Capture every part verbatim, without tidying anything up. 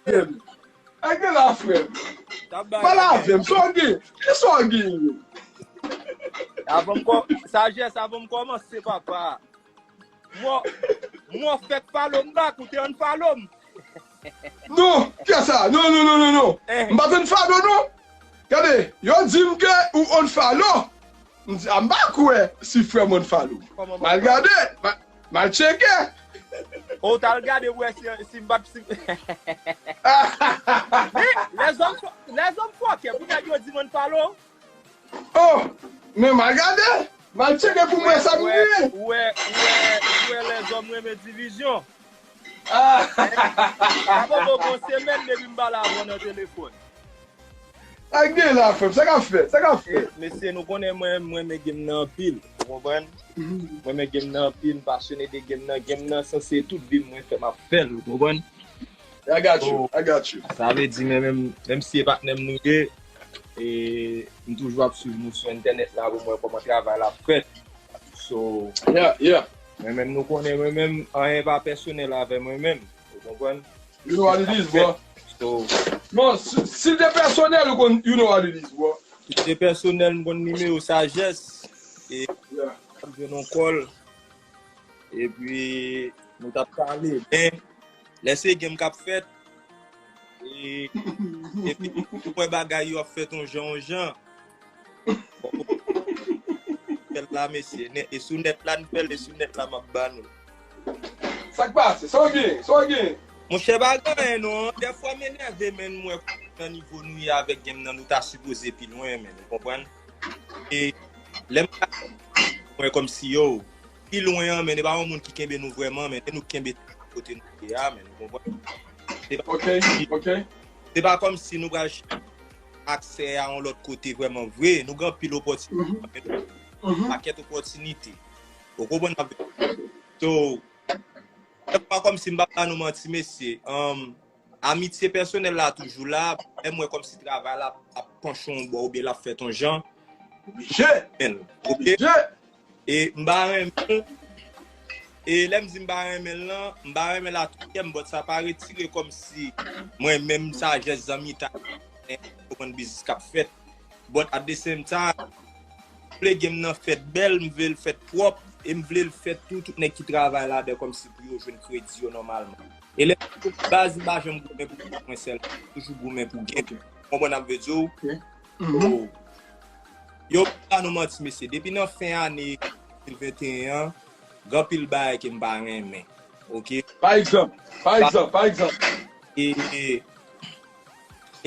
Frè m. Nèg la, frè m. Pale avè m, sa w gen? Ki sa w gen? Avan m kò-, sajès, avan m kòmanse, papa. Mwen, mwen fèk follow m back, ou te unfollow m. Non, kiyès sa? Non, non, non, non, non. Eh. M pa t unfollow, non. Gade, yo di m ke ou unfollow. M di, a, m pa kwè si frè m unfollow. Kòman m unfollow? M al gade, m al, m al tcheke. Ou t al gade pou wè si, si m pa t, si Men, lèzòm fò-, lèzòm fòkè, pou nèg yo di m unfollow. Oh, men m al gade, m al tcheke pou m wè sa m gen. Ou wè, ou wè, ou wè lèzòm renmen divizyon. Ah. Sa poko gon semèn depi m pale avè w nan telefòn. Sa k gen la, frè m? Sa k ap fèt? Sa k ap fèt? Mesye, nou konnen mwen, mwen renmen game nan anpil. Ou konprann? Mhm. Mwen renmen game nan anpil, m pasyone de game nan. Game nan sanse tout vi m mwen fè m ap fè l, ou konprann? I got you, I got you. Sa vle di, men menm, menm si e patnè m nou ye, e m toujou ap swiv nou sou entènèt la pou m wè kòman travay la ap fèt. So, yeah, yeah. Mwen menm nou konnen, mwen menm, anyen pa pèsonèl avè mwen menm. Ou konprann? You know what it is, bro. So, bon, si, si te pèsonèl, ou konn, you know what it is, bro. Si te pèsonèl, m konn nimewo Sajès. E yeah. Ap jwenn yon kòl. Epi, nou t ap pale. Men, lè se game k ap fèt, e, epi, ou wè bagay yo ap fèt yon jan, yon jan. Bon, fè l la, mesye. Nè-, e sou nèt la, n fè l, e sou nèt la, m ap ba nou. Sa k pase? Sa w gen? Sa w gen? Monchè, pa gen anyen, non. Dèfwa m enève, men m wè nan nivo nou ye avèk game nan, nou ta sipoze pi lwen, men, ou konprann? E lè m mwen kòmsi, yo, pi lwen an, men, e pa yon moun ki kenbe nou vrèman, men, e nou kenbe kote nou ye a, men, ou konprann? Se pa ok, kòmsi, ok. Se pa kòmsi nou pral chèche aksè a yon lòt kote vrèman vre. Nou gen anpil opòtinite, mhm, men, mhm, pakèt opòtinite. Ou konprann? So, se pa kòmsi m pa ba nou manti, mesye. Um, amitye pèsonèl la toujou la. Lè m wè kòmsi travay la ap panche yon bò oubyen l ap fèt yon jan, men, ok? E m pa renmen l. E lè m di m pa renmen l lan, m pa renmen l a tou kè m, but sa pa retire kòmsi mwen menm Sajès zanmi ta konprann biznis k ap fèt. But at the same time, m vle game nan fèt bèl, m vle l fèt pwòp, e m vle l fèt tou, tout nèg ki travay ladan kòmsi pou yo jwenn kredi yo nòmalman. E lè baz m pa janm goumen pou mwen sèl, toujou goumen pou game. Konprann sa m vle di w? Ok. Mhm. So, yo pa nou manti, mesye. Depi nan fen ane de mil venteyen an, gen anpil bagay ke m pa renmen. Ok? Pa egzanp, pa egzanp, pa egzanp. E, e,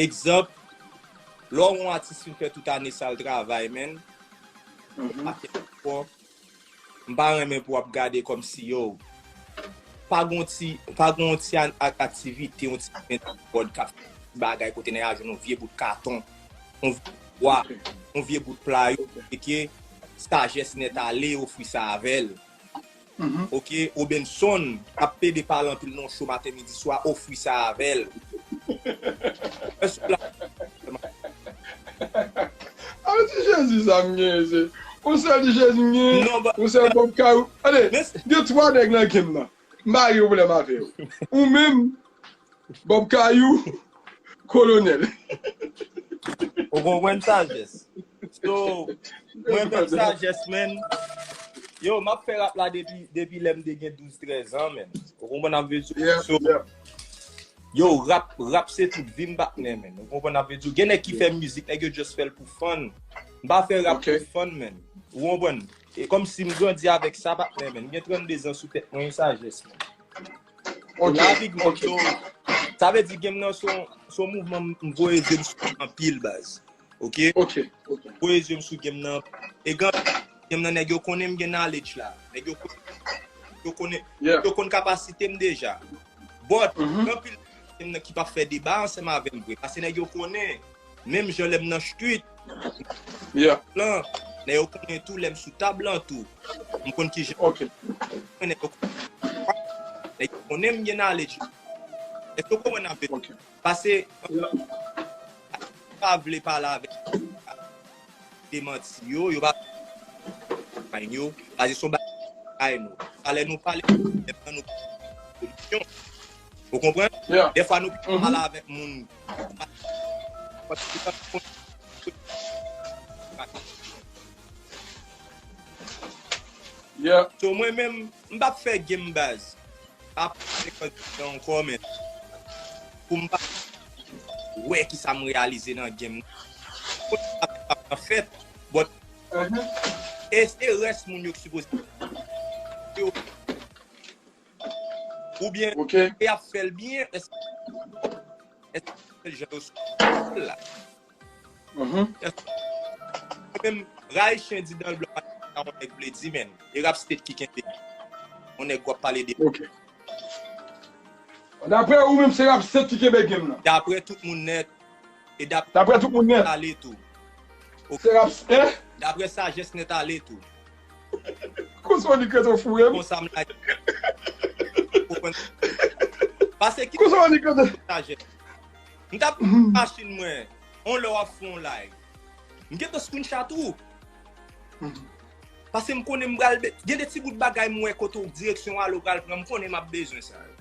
egzanp, lè w yon atis fin fè tout ane sa l travay, men, mhm, pa fè efò, m pa renmen pou w ap gade kòmsi, yo, pa gon ti, pa gon ti an-, a-, aktivite, yon ti pòdkas, bagay kote nèg a jwenn yon vye bout katon, yon vye bwa, yon vye bout pla, yo, ke Sajès nèt ale ofri sa avè l. Mhm. Ok, Obenson, k ap pede pale anpil nan show maten, midi, swa, ofri sa avè l. Èske la A, ti Jezi sa m gen, se. Yon sèl ti Jezi m gen, non, ba, yon sèl Bob Kayou. Tande, men gen twa nèg nan game nan. M pa gen pwoblèm avè yo. Ou menm, Bob Kayou, Kolonèl. Ou konprann Sajès. So, mwen menm Sajès, men. Yo, m ap fè rap la depi, depi lè m te gen douz, trèz an, men. Ou konprann sa m vle di? Yeah, so, yeah. Yo, rap, rap se tout vi m, patnè, men. Ou konprann sa m vle di? Gen nèg ki fè mizik, nèg yo just fè l pou fun. M pa fè rap pou fun, men. Ou konprann? E kòmsi m grandi avèk sa, patnè, men. M gen trannde zan sou tèt mwen, Sajès, men. Ok, la, big man, ok. So, sa vle di game nan se yon, se yon mouvman m voye zye m sou anpil, baz. Ok? Ok, ok. Voye zye m sou game nan. E gen, game nan nèg yo konnen m gen knowledge la. Nèg yo konnen, yo konnen, yeah, yo konn kapasite m deja. But, mhm, gen anpil game nan ki p ap fè deba ansanm avè m vre. Paske nèg yo konnen, menm jan lè m nan street, yeah, lan, nèg yo konnen tou lè m sou tab lan tou. M konn kijan. Ok. Nèg yo, nèg yo konnen m gen knowledge. Èske w konprann sa m vle di? Ok. Pase, pa vle pale avèk demanti yo, yo pa bay yo, pase se yon bagay nou. Talè nou pale, menm jan nou solisyon. Ou konprann? Yeah. Dèfwa nou pi mal Mhm. Avèk moun. Yeah. So mwen menm, m p ap fè game baz. Ap frekante ankò, men pou m pa wè ki sa m reyalize nan game. An fèt, but Mhm. e se rès moun yo ki sipoze. Oubyen Ok. e ap fè l byen, èske èske jan yo sou la. Mhm. Menm Rayisyen di dan l blan pa sa yon nèg vle di, men e rap state ki kenbe yon nèg w ap pale de Ok. Daprè ou menm se rap state ki kenbe game nan. Daprè tout moun nèt e dap Daprè tout moun nèt. Ale tou. Se rap eh? Daprè sajès nèt ale tou. Kouzon li kreto foure m. Konsa m la. Pase ki Kouzon li kreto. Sajès. M t ap machin mwen. On lè w ap fè yon live. M gentan screenshot ou. Paske m konnen m pral gen de ti bout bagay m wè kote w direksyon ale w pral pran, m konnen m ap bezwen sa yo.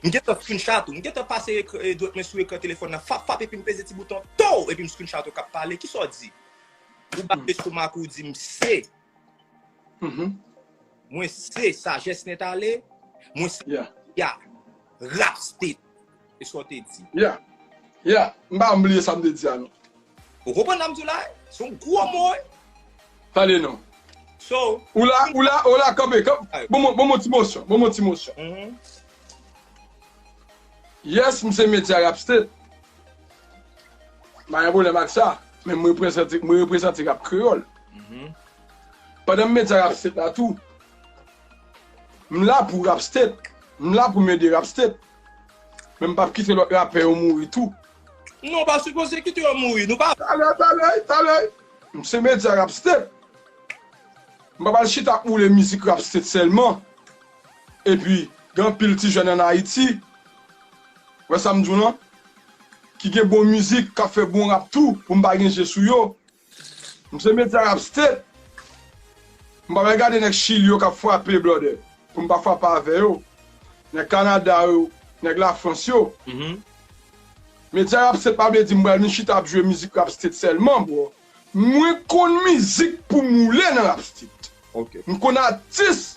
M gentan screenshot ou, m gentan pase dwèt mwen sou ekran telefòn nan, fap fap epi m peze ti bouton to epi m screenshot ou k ap pale, kisa w di? Ou bat lestomak ou di m se, mwen se sajès nèt ale, mwen se ya, rap state. E sa w te di. Yeah. Yeah. M pa bliye sa m te di a non. Ou konprann sa m di w la? Se yon gwo mo wi. Tande non. So, Ou la, ou la, ou la kanpe. Kanp- Bon, bon, bon, ti motion. Bon, bon, ti motion. mhm. Yes, m se medya rap state. M pa gen pwoblèm ak sa. Men m reprezante, m reprezante rap kreyòl. Mhm. Pandan m medya rap state la tou, m la pou rap state. M la pou m ede rap state. Men m p ap kite lòt rapè yo mouri tou. Non, pa sipoze kite yo mouri. Nou pa Talè, talè, talè. M se medya rap state. M pa pral chita ap woule mizik rap state sèlman. Epi, gen anpil ti jèn ann Ayiti, wè sa m di w lan, ki gen bon mizik, k ap fè bon rap tou, pou m pa gen je sou yo. M se medya rap state. M pa pral gade nèg Chili yo k ap frape, brother, pou m pa frape avè yo. Nèg Kanada yo, nèg Lafrans yo. Mhm. Medya rap state pa vle di m pral vin chita ap jwe mizik rap state sèlman, bro. Mwen konn mizik pou m woule nan rap state. Ok. M konn atis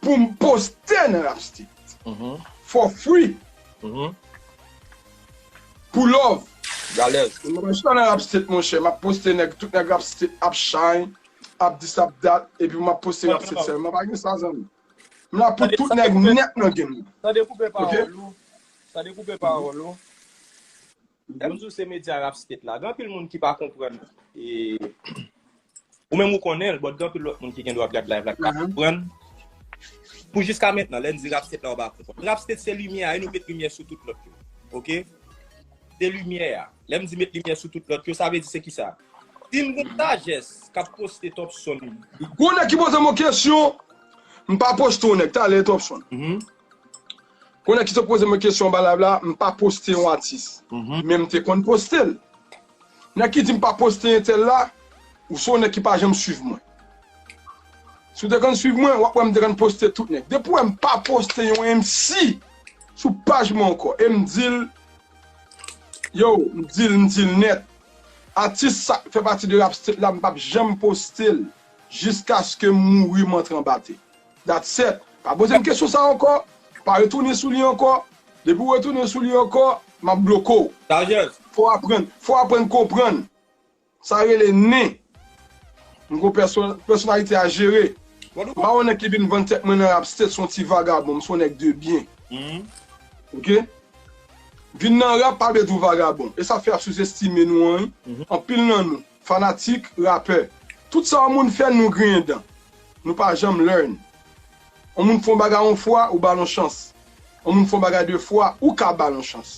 pou m poste nan rap state. Mhm. For free. Mhm. Pou love. Alèz. Mwen pa chita nan rap state, monchè. M ap poste nèg, tout nèg rap state ap shine, ap dis, ap dat, epi m ap poste rap state sèlman. Pa gen sa, zanmi. M la pou tout nèg nèt nan game nan. Tande koupe Ok. pawòl ou. Tande koupe pawòl ou. Lè m di w se medya rap state la. Gen anpil moun ki pa konprann. E, ou menm ou konnen l, but gen anpil lòt moun ki gen dwa ap gad live la ki pa Mhm. konprann. Pou jiska mentnan, lè n di rap state la, ou pa konprann. Rap state se limyè a, e nou met limyè sou tout lòt yo. Ok? Se limyè a. Lè m di met limyè sou tout lòt yo, sa vle di se kisa? Si m gon sajès k ap poste Top Son. Gon nèg ki poze m yon kesyon, m pa poste yon nèg, talè Top Son. Mhm. Gon nèg ki te poze m yon kesyon anba live la, m pa poste yon atis. Mhm. Men m te konn poste l. Nèg ki di m pa poste entèl la, ou se yon nèg ki pa janm swiv mwen. Si w te konn swiv mwen, w ap wè m te konn poste tout nèg. Depi w wè m pa poste yon M C sou paj mwen ankò, e m di l, yo, m di l, m di l nèt. Atis sa k fè pati de rap state la, m p ap janm poste l jiskaske m mouri, m antre anba tè. That's it. Pa poze m kesyon sa ankò. Pa retounen sou li ankò. Depi w retounen sou li ankò, m ap bloke w. Sajès. Fò w aprann, fò w aprann konprann. Sa rele nen. M gon pèsonalite a jere. M pa yon nèg ki vin vann tèt mwen nan rap state, se yon ti vagabon, m se yon nèg de byen. Mhm. Ok? Vin nan rap pa vle di w vagabon. E sa fè y ap souzestime nou an, wi. Anpil nan nou, fanatik, rapè. Tout sa yon moun fè, nou griyen dan. Nou pa janm learn. Yon moun fè yon bagay yon fwa, ou ba l yon chans. Yon moun fè yon bagay de fwa, ou ka ba l yon chans.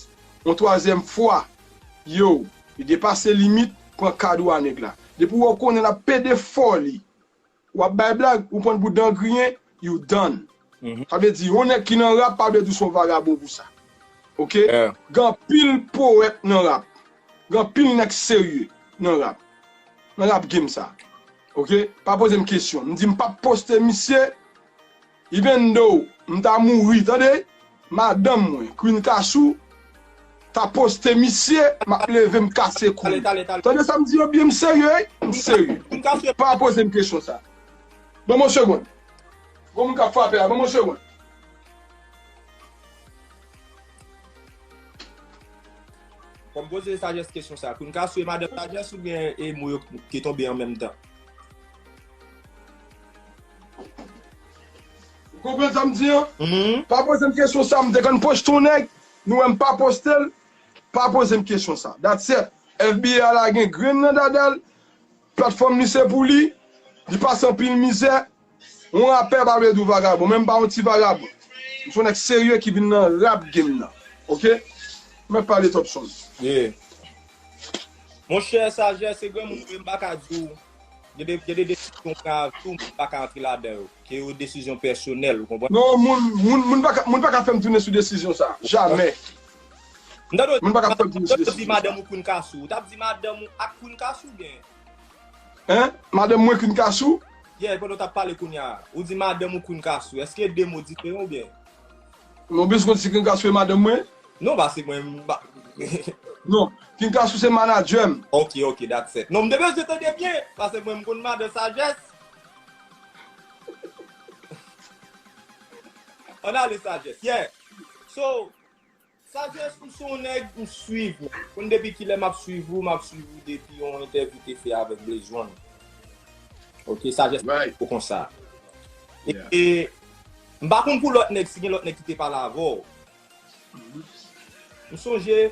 Yon twazyèm fwa, yo, li depase limit, pran kad ou a nèg la. Depi w wè w konnen l ap pede fò li, w ap bay blag, ou pran bout dan griyen, you done. Sa vle di, yon nèg ki nan rap pa vle di w se yon vagabon pou sa. Ok? Gen anpil powèt nan rap. Gen anpil nèg serye nan rap. Nan rap game sa. Ok? Pa poze m kesyon. M di m p ap poste misye. Even though m ta mouri, tande? Madanm mwen, Queen Kasou, ta poste misye, m ap leve m kase kou. Tande sa m di yo byen, m serye, wi, m serye. Pa poze m kesyon sa. Ban m yon segonn. Gon moun k ap frape a, ban m yon segonn. Fò m poze Sajès kesyon sa. Queen Kasou e madanm Sajès oubyen e mo yo ki tonbe an menm tan? Ou konprann sa m di an? Pa poze m kesyon sa, m te konn poste yon nèg, nou wè m pa poste l, pa poze m kesyon sa. That's it. F B I la gen grenn nan dada l, platfòm li se pou li, li pase anpil mizè, yon rapè pa vle di w vagabon, men m pa yon ti vagabon. M se yon nèg serye ki vin nan rap game nan. Oke? Mwen pale Topson. Monchè Sajès, se granmoun vre, m pa ka di w. Gen de, gen de desizyon w pran avè w, m pa ka antre ladan yo. Ke yo desizyon pèsonèl, ou konprann? Non, moun, moun, moun pa ka, moun pa ka fè m tounen sou desizyon sa. Jamè. Moun pa ka fè m tounen sou desizyon sa. Madanm ou Queen Kasou. Ou t ap di madanm ou ak Queen Kasou byen? Hein? Madanm mwen Queen Kasou? Yeah, pandan w t ap pale kounye a. Ou di madanm ou Queen Kasou. Èske de mo diferan oubyen? Non, bezwen konn si Queen Kasou e madanm mwen? Non, pase mwen m pa. Non, Queen Kasou se manadjè m. Ok, ok, that's it. Non, m te bezwen tande byen, pase mwen m konn madan Sajès. Ann ale Sajès, yeah. So, Sajès, ou se yon nèg m swiv, men. Konn depi kilè m ap swiv ou, m ap swiv ou depi yon entèvyou te fè avèk Blaze One. Ok, Sajès ou konsa. E, e m pa konn pou lòt nèg, si gen lòt nèg ki te pale avè w. M sonje,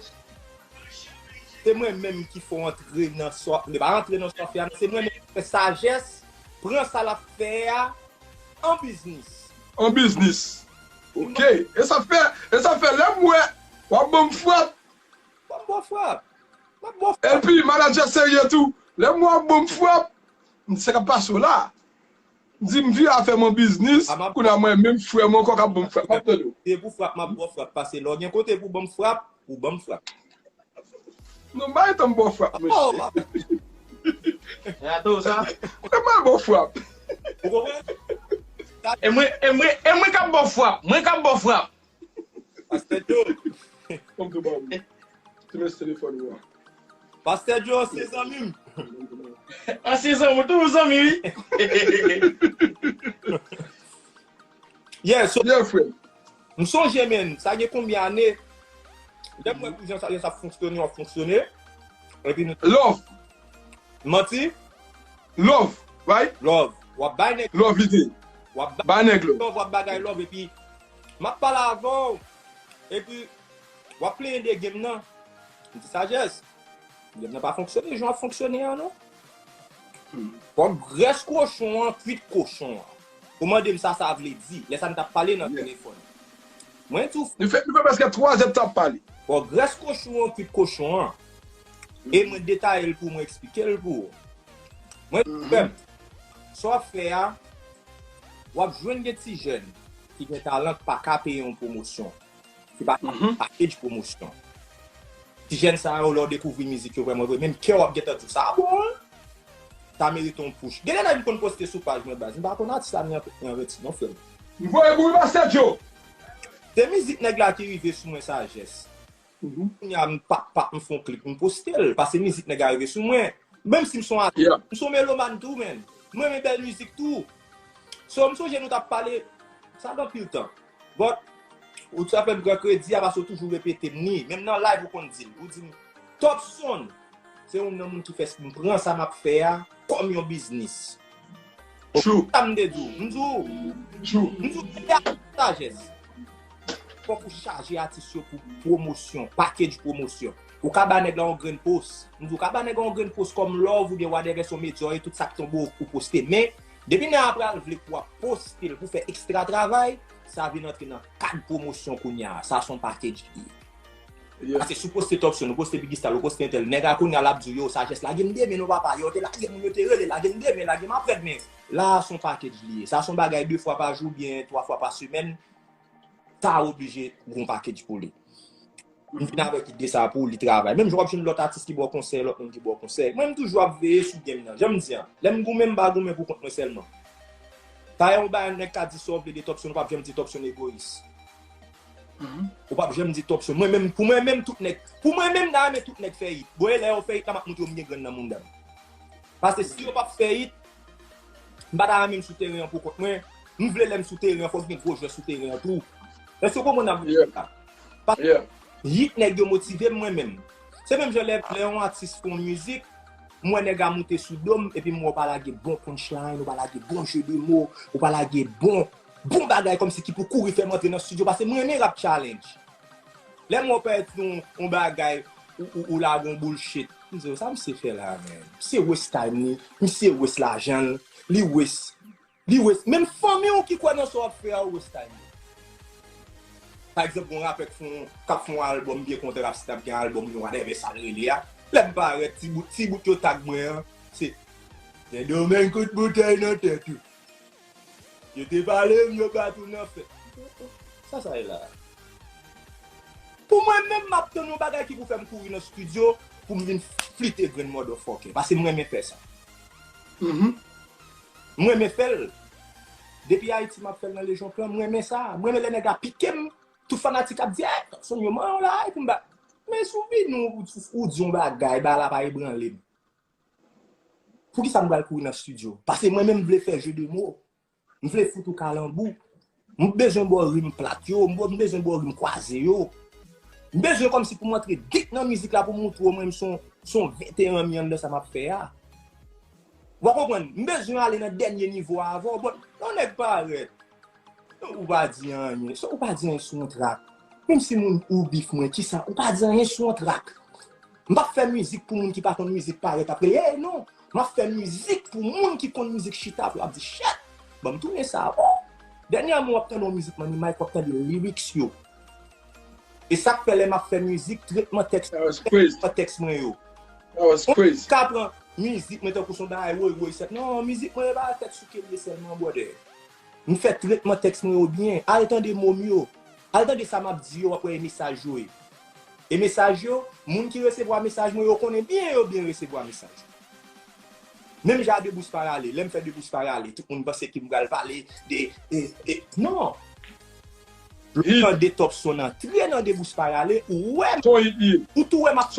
se mwen menm ki fè w antre nan sa w ap, pa antre nan sa w ap fè a, men se mwen menm ki fè Sajès pran sa l ap fè a an biznis. An biznis. Ok. E sa fè, e sa fè lè m wè w ap ban m frap. W ap ban frap. M ap ban frap. Epi manadjè serye tou. Lè m wè w ap ban m frap, m di sa k ap pase w la. M di m vire afè m an biznis, kounye a mwen menm frè m ankò k ap ban m frap. M ap tande w. Kote pou frap, m ap ba w frap. Pase lè w gen kote pou ban m frap, ou ban m frap. Non, m pa gentan ba w frap, mesye. Oh, papa. Gade sa. Kote m al ba w frap? Ou konprann? E mwen, e mwen, e mwen k ap ba w frap. Mwen k ap ba w frap. Pastè Joe. Fò m tou ba w. Ti mesye telefòn ou an. Pastè Joe, se zanmi m. Ansyen zanmi, toujou zanmi, wi. Yeah, so, yeah, frè. M sonje, men, sa gen konbyen ane? Lè m wè pou jan sa, jan sa fonksyone, w ap fonksyone. Epi nou. Love. Manti? Love, right? Love. W ap bay nèg. Love ide. W ap bay nèg love. Love, w ap bagay love. Epi, m ap pale avè w. Epi, w ap plenyen de game nan. M di Sajès. Game nan pa fonksyone jan w ap fonksyone an, non. Fòk grès kochon an, kwit kochon an. Ou mande m sa sa vle di. Lè sa n t ap pale nan telefòn. Mwen di w. Nou fè, nou fè prèske twa zè n t ap pale. Fòk grès kochon an, kwit kochon an. E mwen detaye l pou mwen, eksplike l pou ou. Mwen di w, frè m, sa w ap fè a, w ap jwenn gen ti jèn ki gen talan k pa ka peye yon pwomosyon. Ki pa ka package pwomosyon. Ti jèn sa yo, lè w dekouvri mizik yo vrèman vre, menm kè w ap gentan di w sa bon, ta merite yon push. Gen de nèg m konn poste sou paj mwen baz, m pa konn atis la ni an reti non frè m. M voye pou ou Pastè Joe. Se mizik nèg la ki rive sou mwen Sajès. Kounye a m pap pap m fè yon klik m poste l, paske mizik nèg la rive sou mwen. Menm si m se yon atis, m se yon melomàn tou, man. M renmen bèl mizik tou. So, m sonje nou t ap pale, sa gen anpil tan. But, ou t ap fè m pran kredi a paske w toujou repete m li. Menm nan live ou konn di l. Ou di m, Topson, se youn nan moun ki fè m pran sa m ap fè a kòm yon biznis. True. Sa m te di w. M di w. True. M di w, se a sajès. Fòk ou chaje atis yo pou pwomosyon, package pwomosyon. Ou ka ba nèg la yon grenn post. M di w ka ba nèg la yon grenn post kòm love oubyen whatever se yon medya ou ye, tout sa k tonbe ou poste. Men, depi nèg la pral vle pou w ap poste l pou fè ekstra travay, sa vin antre nan kad pwomosyon kounye a. Sa se yon package li ye. Paske si w poste Topson, ou poste Biggy Stal, ou poste entèl, nèg la kounye a l ap di w, yo, sajès lage m de men non papa, yo te lage m, yo te rele, lage m de men, lage m aprè demen. La a se yon package li ye. Sa se yon bagay de fwa pa jou oubyen twa fwa pa semèn. Sa oblije gen yon package pou li. M vin avèk ide sa pou li travay. Menm jan w ap jwenn lòt atis ki ba w konsèy, lòt moun ki ba w konsèy. Mwen, m toujou ap veye sou game nan. Jan m di a, lè m goumen, m pa goumen pou kont mwen sèlman. Dayè, yon bagay nèg ka di sa w vle de Topson, ou p ap janm di Topson egoyis. Ou p ap janm di Top Show. Mwen menm, pou mwen menm, tout nèg, pou mwen menm, m ta renmen tout nèg fè it. Bon, e lè yo fè it la, m ap montre yo m gen grenn nan mouda m. Paske si yo p ap fè it, m pa ta renmen m sou teren an pou kont mwen. M vle lè m sou teren an, fòk gen gwo jwè sou teren an tou. Èske w konprann sa m ap di la? Paske it nèg yo motive m mwen menm. Se menm jan lè, lè yon atis fè yon mizik, m wè nèg la moute sou do m, epi m wè w pa lage bon punchline, w pa lage bon jeu de mots, w pa lage bon, bon bagay kòmsi ki pou kouri fè m antre nan estidyo, paske m renmen rap challenge. Lè m wè w parèt yon, yon bagay, ou, ou, ou lage yon bullshit, m di, "Sa misye fè la, menm? Misye waste time li, misye waste lajan l, li waste, li waste." Menm fanmi w ki kwè nan sa w ap fè a, ou waste time li. Pa egzanp, yon rapè k fè yon, k ap fè yon albòm, byen kontan, rap, si t ap gen albòm, yon whatever sa l rele a. Lè m parèt, ti bout, ti bout yo tag mwen an, se Sendomeng kout boutèy nan tèt ou. Yo te pale m, yo bat ou nan fèt. Sa sa ye la? Pou mwen menm, m ap tann yon bagay ki pou fè m kouri nan estidyo pou m vin flite grenn motherfucker. Paske m renmen fè sa. M renmen fè l. Depi Ayiti, m ap fè l nan Legion Clan, m renmen sa. M renmen lè nèg la pike m, tout fanatik ap di, "Ey, Sonny, yo manyen w la," epi m ba. Men si w vini, ou, ou, ou di yon bagay, bagay la pa ebranle m. Poukisa m pral kouri nan estidyo? Paske mwen menm m vle fè jeu de mots. M vle fout ou kalanbou. M bezwen ba w rim plat yo, m bezwen ba w rim kwaze yo. M bezwen kòmsi pou m antre dik nan mizik la pou m montre w mwen m se yon, se yon veteran m ye anndan sa m ap fè a. W a konprann? M bezwen ale nan dènye nivo a avè w. Bon, yon nèg parèt. Ou pa di anyen. So, ou pa di anyen sou yon trak. Menm si moun ou bif mwen, kisa? Ou pa di anyen sou yon trak. M p ap fè mizik pou moun ki pa konn mizik parèt ap rele, "Ey, non." M ap fè mizik pou moun ki konn mizik chita pou ap di, "Shit, ban m tounen sa." Oh! Dènyèman, w ap tande yon mizik Money Mike, w ap tande lyrics yo. E sa k fè lè m ap fè mizik, tretman tèks, tretman tèks mwen yo. Mwen ka pran mizik mwen tankou se yon bagay woy woy sèt. Non, mizik mwen e pa tèks sou ke l ye sèlman, brother. M fè tretman tèks mwen yo byen. Al tande mo m yo. Al tande sa m ap di yo, w ap wè e mesaj yo ye. E mesaj yo, moun ki resevwa mesaj mwen yo konnen byen yo byen resevwa mesaj yo. Menm jan a Debous Parale, lè m fè Debous Parale, tout moun panse ke m pral pale de, de, de, non! Lè w tande Top Show nan antre nan Debous Parale, ou wè, ou tou wè m ap,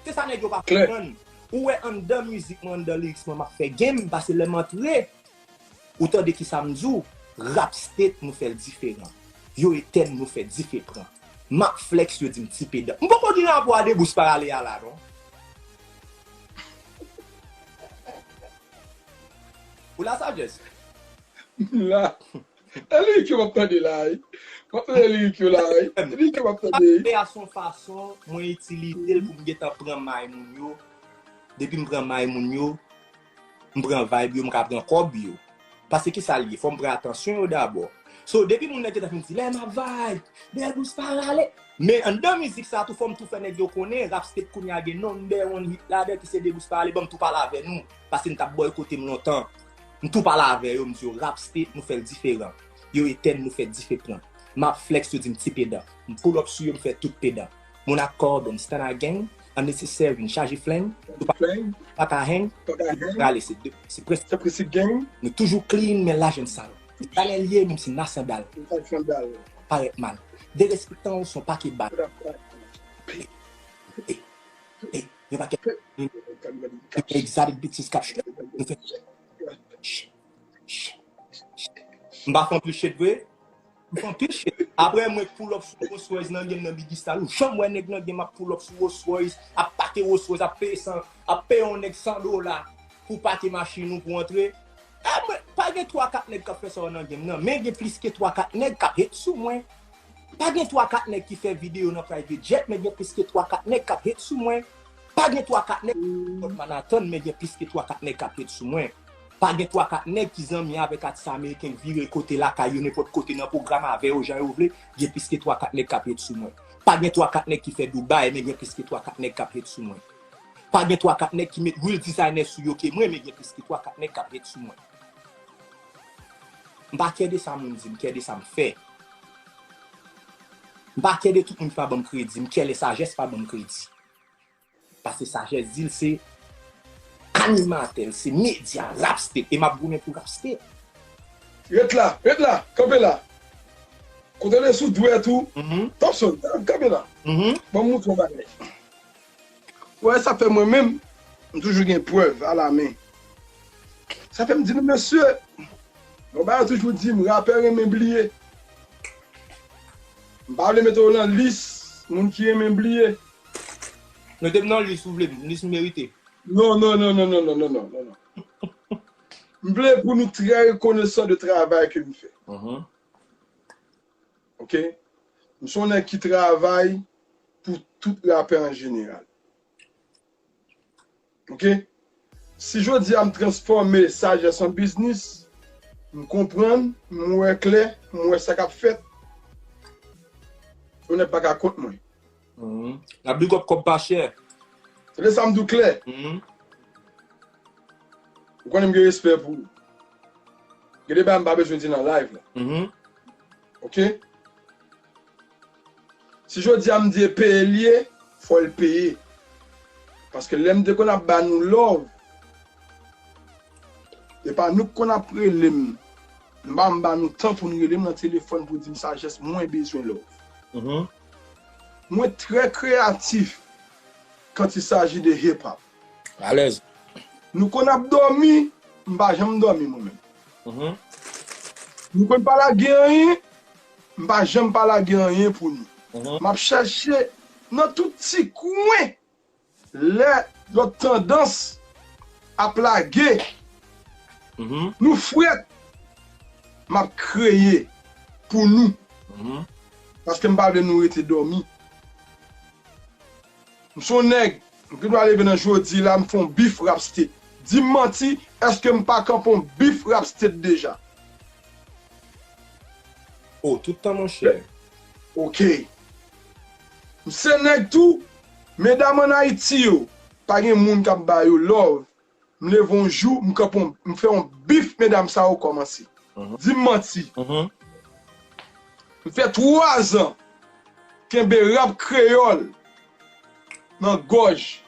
se sa nèg yo pa konprann. Ou wè anndan mizik mwen, anndan lyrics mwen, m ap fè game, paske lè m antre, ou tande kisa m di w, Rap State nou fè l diferan. Yo etèn nou fè dife pran. M ap flex, yo di m ti pedan. M poko gen rapò a Debous Parale a la, non. Ou la, Sagesse? M la. E lirik yo m ap tande la, wi. M ap tande lirik yo la, wi. E lirik yo m ap tande, wi. Fè a se yon fason mwen itilize l pou m gentan pran may moun yo. Depi m pran may moun yo, m pran vibe yo, m ka pran kòb yo. Paske kisa l ye? Fò m pran atansyon yo dabò. So, depi moun nan gentan fin di, "Lè m ap vibe, Debous Parale." Men anndan mizik sa tou, fò m tou fè nèg yo konnen, Rap State kounye a gen number one hit ladan ki se Debous Parale, ban m tou pale avè nou. Paske n t ap bòykote m lontan. M tou pale avè yo, m di yo, Rap State, nou fè l diferan. Yo etèn, nou fè dife pran. M ap flex, yo di m ti pedan. M pull up sou yo, m fè tout pedan. Moun ak kòb, m stand a gang, unnecessary, n chaje flang, nou pa, pa ka hang, nou prale, se de, se prensip gang, nou toujou clean, men lajan n sal. Se Chanel ye, menm si n a sandal. Parèt mal. Derespektan w, se yon pake bal. Ey, ey, ey, yon pakèt, yon pakèt egzotik bitches k ap, nou fè, ch, ch, ch. M pa fè anpil shit vre. M fè anpil shit. Apre mwen pull up sou Rolls Royce nan game nan Biggie Style. Ou janm wè nèg nan game ap pull up sou Rolls Royce, ap pake Rolls Royce, ap peye san, ap peye yon nèg san dola pou pake machin ou pou antre. E mwen, pa gen twa kat nèg k ap fè sa yo nan game nan, men gen plis ke twa kat nèg k ap hate sou mwen. Pa gen twa kat nèg ki fè videyo nan private jet, men gen plis ke twa kat nèg k ap hate sou mwen. Pa gen twa kat nèg ki sot Manhattan, men gen plis ke twa kat nèg k ap hate sou mwen. Pa gen twa kat nèg ki zanmi avèk atis ameriken k vire kote lakay yo, nenpòt kote nan pwogram avè yo, jan yo vle, gen plis ke twa kat nèg k ap hate sou mwen. Pa gen twa kat nèg ki fè Dubai, men gen plis ke twa kat nèg k ap hate sou mwen. Pa gen twa kat nèg ki met real designer sou yo ke mwen, men gen plis ke twa kat nèg k ap hate sou mwen. M pa kè de sa moun di, m kè de sa m fè. M pa kè de tout moun ki pa ban m kredi, m kè lè Sagesse pa ban m kredi. Paske Sagesse di l se animatè, l se medya, Rap State, e m ap goumen pou Rap State. Ret la, ret la, kanpe la. Kote w te sou dwèt ou. Mhm. Topson, kanpe la. Mhm. Ban m montre w bagay. Ou wè sa fè mwen menm, m toujou gen prèv alamen. Sa fè m di nou, mesye, yon bagay yo toujou di m, rapè renmen bliye. M pa vle mete w nan lis moun ki renmen bliye. Mete m nan lis ou vle, lis m merite. Non, non, non, non. M vle pou nou trè rekonesan de travay ke nou fè. Mhm. Ok? M se yon nèg ki travay pou tout rapè an jeneral. Ok? Si jodi a m transfòme sajès an biznis, m konprann, m wè klè, m wè sa k ap fèt, yon nèg pa ka kont mwen. Mhm. N ap big up kòb pa chè. Se de sa m di w klè. Mhm. Ou konnen m gen respè pou ou. Gen de bagay m pa bezwen di nan live la. Mhm. Ok? Si jodi a m di e peye l ye, fò l peye. Paske lè m te konn ap ba nou love, e pa nou k konn ap rele m. M pa m ba nou tan pou n rele m nan telefòn pou di m sajès mwen bezwen love. Mhm. Mwen trè kreyatif quand il s'agit de hip hop. Alèz. Nou konn ap dòmi, m pa janm dòmi mwen menm. Mhm. Nou konn pa lage anyen, m pa janm pa lage anyen pou nou. Mhm. M ap chèche nan tout ti kwen lè lòt tandans ap lage, mhm, nou frèt, m ap kreye pou nou. Mhm. Paske m pa vle nou rete dòmi. M se yon nèg, m gen dwa leve nan jodi la, m fè yon bif rap state. Di m manti, èske m pa kanpe yon bif rap state deja? Oh, tout tan, monchè. Ok. M se nèg tou, medam ann Ayiti yo, pa gen moun k ap ba yo love. M leve yon jou, m kanpe yon, m fè yon bif medam sa yo kòmanse. Mhm. Di m manti. Mhm. M fè twa zan kenbe rap kreyòl nan gòj.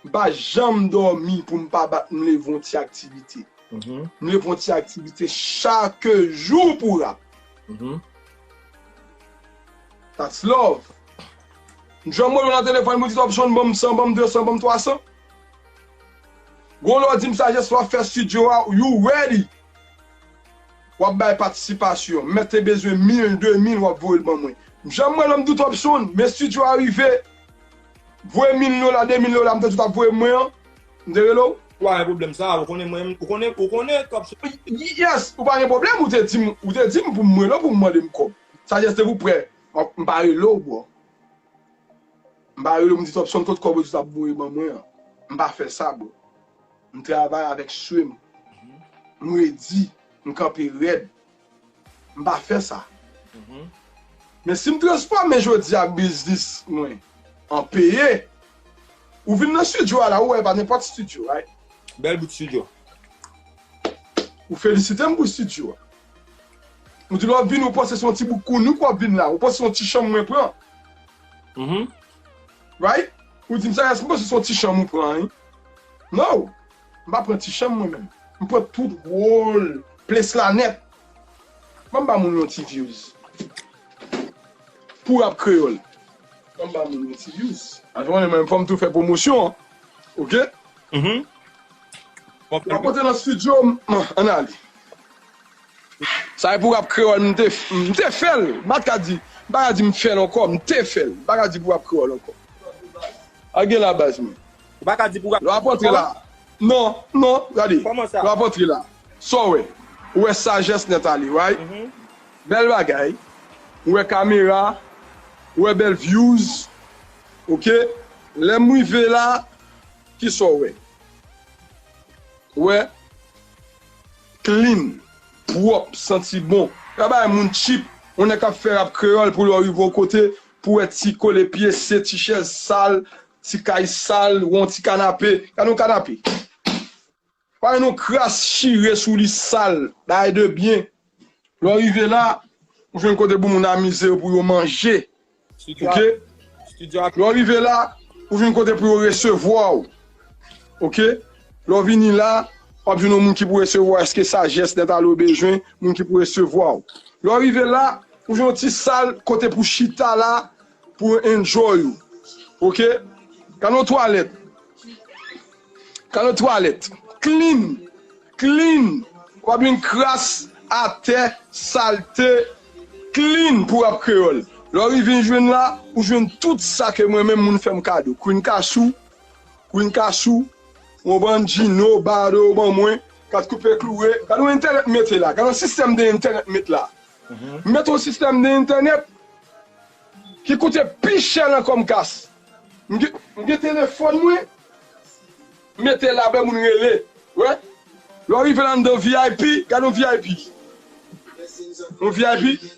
M pa janm dòmi pou m pa bat, m leve yon ti aktivite. Mhm. M leve yon ti aktivite chak jou pou rap. Mhm. That's love. M jwenn mwen nan telefòn, m di Topson, ban m san, ban m de san, ban m twa san. Gon lè w di m sajès w ap fè studio a, you ready. W ap bay patisipasyon. M mèt te bezwen mil, de mil, w ap voye l ban mwen. M janm wè lòm di Topson, men studio a rive. Voye mil dola, de mil dola, m te di w t ap voye mwen an. M te rele w. Ou pa gen pwoblèm sa, ou konnen mwen, ou konnen, ou konnen Topson. Y-, yes, ou pa gen pwoblèm, ou te di m, ou te di m pou m rele w, pou m mande m kòb. Sajès te pou prè. M pa rele w, bro. M pa rele w, m di Topson, kot kòb ou di w t ap voye ban mwen an. M pa fè sa, bro. M travay avèk swe m. M redi, m kanpe rèd. M pa fè sa. Mhm. Men si m transfòme jodi a biznis mwen an peye, ou vin nan studio a la, ou wè e pa nenpòt studio, right? Bèl bout studio. Ou felisite m pou studio a. Ou di lè w vini, ou panse se yon ti bout kounouk w ap vin la. Ou panse se yon ti chanm mwen pran. Mhm. Right? Ou di m sa, èske m panse se yon ti chanm ou pran, wi? No! M pa pran ti chanm mwen menm. M pran tout wòl ples la nèt. Ban m ba moun yon ti views. Pou rap kreyòl. Ban m ba moun yon ti views. Avan mwen menm, fò m tou fè pwomosyon an. Ok? Mhm. Fò m fè. W ap pote nan studio, m, ann ale. Sa e pou rap kreyòl, m te, m te fè l. M pa t ka di, m pa ka di m fè l ankò, m te fè l. M pa ka di pou rap kreyòl ankò. Al gen la baz mwen. Ou pa ka di pou rap. Lè w ap antre la. Non, non, gade. Kòman sa? Lè w ap antre la. Sa w wè? Ou wè sajès nèt ale, right? Mhm. Bèl bagay. Ou wè kamera. Ou wè bèl views. Ok? Lè m rive la, kisa w wè? Ou wè? Clean, pwòp, santi bon. Travay moun cheap, yon nèg k ap fè rap kreyòl pou lè w rive yon kote, pou wè ti kole pye, se ti chèz sal, ti kay sal, ou yon ti kanape. Gade yon kanape. Pa gen yon kras chire sou li sal, bagay de byen. Lè w rive la, ou jwenn kote pou moun amize yo, pou yo manje. Ok? Lè w rive la, ou jwenn kote pou yo resevwa w. Ok? Lè w vini la, w ap jwenn yon moun ki pou resevwa w. Èske sajès nèt ale w bezwen, moun ki pou resevwa w. Lè w rive la, ou jwenn yon ti sal kote pou chita la, pou enjoy ou. Oke? Gade yon twalèt. Gade yon twalèt. Clean. Clean. W ap jwenn kras, atè, salte. Clean pou rap kreyòl. Lè w rive jwenn la, ou jwenn tout sa ke mwen menm moun fè m kado. Queen Kachou, Queen Kachou, yon bann Gino, Bado, ban mwen, kat koupe kloure. Gade yon entènèt mete la. Gade yon sistèm de entènèt met la. M mete yon sistèm de entènèt ki koute pi chè nan Comcast. M gen, m gen telefòn mwen, mete la, bè moun rele. Wè. Lè w rive la anndan V I P, gade yon V I P. Yon V I P.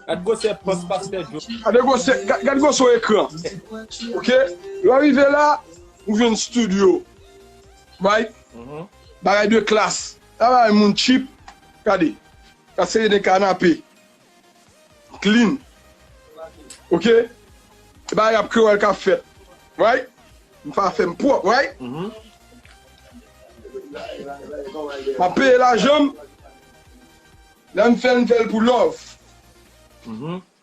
Gad gwosè pòs pastè Joe. Gade gwosè, gad, gad gwosè ekran. Oke? Lè w rive la, ou jwenn studio. Right? Bagay de klas. Sa bagay moun cheap. Gade. Sa seri de kanape. Clean. Oke? E bagay rap kreyòl k ap fèt. Right? M pa fè m pwòp, right? M ap peye lajan m. Lè m fè l, m fè l pou love.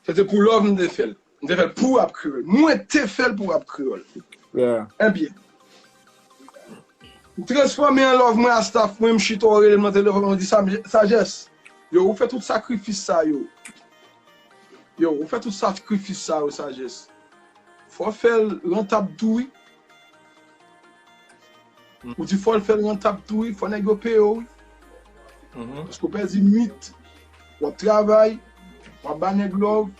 Se te pou love m te fè l. M te fè l pou rap kreyòl. Mwen te fè l pou rap kreyòl. Ebyen, m transfòme an love mwen a staff mwen, m chita w rele m nan telefòn, mwen di, "Sa, Sajès, yo, ou fè tout sakrifis sa yo. Yo, ou fè tout sakrifis sa yo, Sajès. Fò w fè l rantab tou, wi." Ou di fò l fè l rantab tou, wi, fò nèg yo peye w, wi. Paske w pèdi nwit, w ap travay, w ap ba nèg love,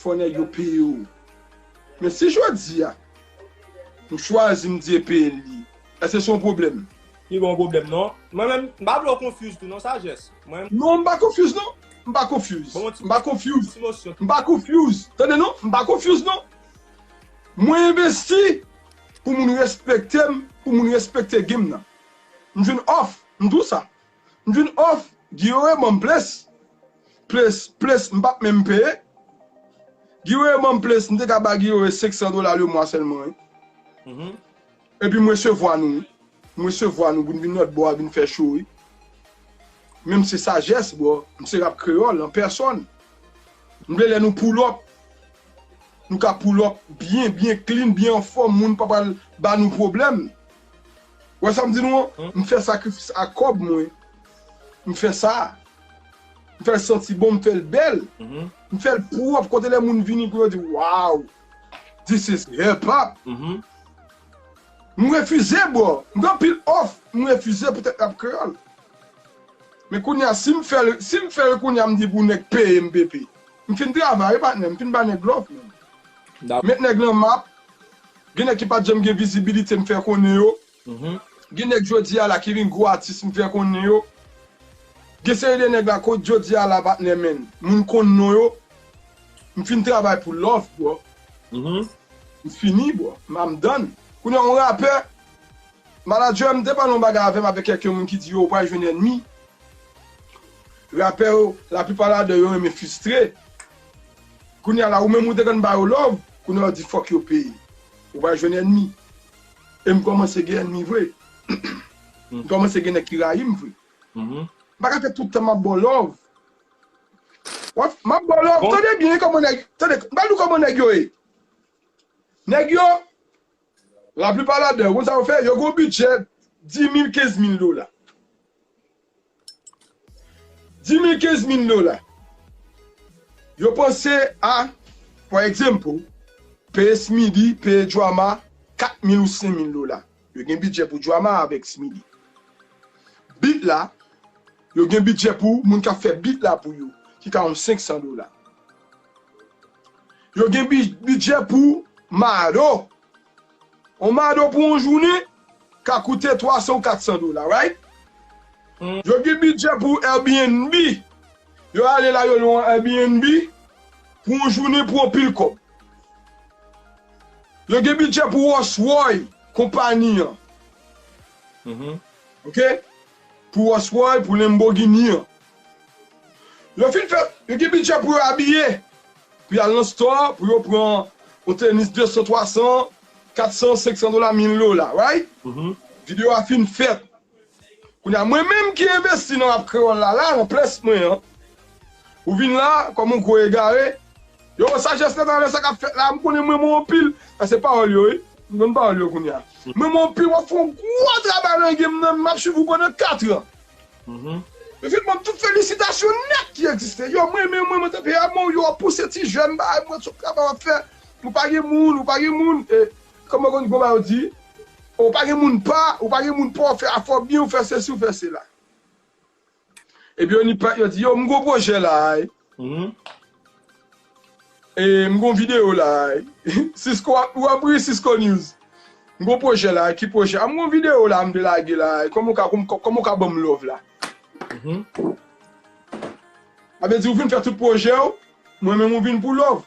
fò nèg yo peye w. Men si jodi a, m chwazi m di e peye l li, èske se yon pwoblèm? Li pa yon pwoblèm, non. Mwen menm, m pa vle w confuse tou, non, Sajès. Mwen, non, m pa confuse, non. M pa confuse. M pa confuse. M pa confuse. Tande, non? M pa confuse, non. Mwen envesti pou moun respekte m, pou moun respekte game nan. M jwenn òf, m di w sa. M jwenn òf, Guillaume ban m plis. Plis, plis, m p ap menm peye. Guillaume ban m plis, m te ka ba Guillaume senk san dola le mwa sèlman, wi. Epi m resevwa nou, wi. M resevwa nou pou n vin lòt bò a vin fè cho, wi. Men m se Sajès, bro. M se rap kreyòl an pèsòn. M vle lè nou pull up, nou ka pull up byen, byen clean, byen anfòm, moun pa pral ba nou pwoblèm. Wè sa m di nou an? M fè sakrifis ak kòb mwen. M fè sa. M fè l santi bon, m fè l bèl. M fè l pwòp kote lè moun vini pou yo di, "Wow, this is hip hop." M refize, bro. M gen anpil òf, m refize poutèt rap kreyòl. Men kounye a, si m fè l, si m fè l kounye a, m di pou nèg peye m, pepe. M fin travay, patnè, m fin ba nèg love, man. Met nèg lan map. Gen nèg ki pa t janm gen vizibilite, m fè konnen yo. Gen nèg jodi a la ki vin gwo atis, m fè konnen yo. Gen seri de nèg la kot jodi a la, patnè, men moun konn non yo. M fin travay pou love, bro. M fini, bro. M, I'm done. Kounye a, yon rapè, manager m te pale yon bagay avè m, avèk kèk moun ki di yo, ou pral jwenn ènmi. Rapè yo, laplipa ladan yo renmen fristre. Kounye a la, ou menm ou te konn ba yo love, kounye a ou di fòk yo peye. Ou pral jwenn ènmi. E m kòmanse gen ènmi vre. M kòmanse gen nèg ki rayi m vre. M pa ka fè tout tan m ap ba w love. W ap, m ap ba w love. Tande byen kòman nèg, tande, m pral di w kòman nèg yo ye. Nèg yo, laplipa ladan yo, konn sa yo fè, yo gen yon bidjè dis mil, kenz mil dola. Dis mil, kenz mil dola. Yo panse a, for example, peye Smidi, peye Drama kat mil ou senk mil dola. Yo gen bidjè pou Drama avèk Smidi. Beat la, yo gen bidjè pou moun k ap fè beat la pou yo, ki ka yon senk san dola. Yo gen bi-, bidjè pou Mado. On Mado pou yon jounen ka koute twa san ou kat san dola, right? Yo gen bidjè pou Airbnb. Yo ale la, yo lwe yon Airbnb pou yon jounen pou anpil kòb. Yo gen bidjè pou Rolls Royce, konpayi an. Oke? Pou Rolls Royce, pou Lamborghini an. Yo fin fè, yo gen bidjè pou yo abiye. Pou y al nan store, pou yo pran yon tenis de san, twa san, kat san, senk san dola, mil dola, right? Videyo a fin fèt. Kounye a, mwen menm ki envesti nan rap kreyòl la, la, nan plas mwen an, Ou vin la, kòm yon gwo egare. Yo, Sajès Nètalè, sa k ap fèt la, m konnen mwen, mwen anpil. Sa se pawòl yo, wi. M konn pawòl yo kounye a. Mwen, mwen anpil, w ap fè yon gwo travay nan game nan, m ap swiv ou pandan katran. Yo fin ban m tout felisitasyon nèt ki egziste. Yo, mwen, mwen, mwen, mwen, tanpri a mwen, yo, w ap pouse ti jèn, bagay, mwen, sou travay w ap fè. Ou pa gen moun, ou pa gen moun. E, kòman konn, kòman yo di? Ou pa gen moun pa, ou pa gen moun pa, w fè afè w byen, ou fè sesi, ou fè sela. Epi yo ni pa, yo di, yo, m gon pwojè la, e. E, m gon videyo la, e. Cisco, w ap ri Cisco News. M gon pwojè la, ki pwojè? A, m gon videyo la, m te lage la, e. Kòman w ka, kòm, kòman w ka ban m love la? Sa vle di, ou vin fè tout pwojè w, mwen menm ou vin pou love.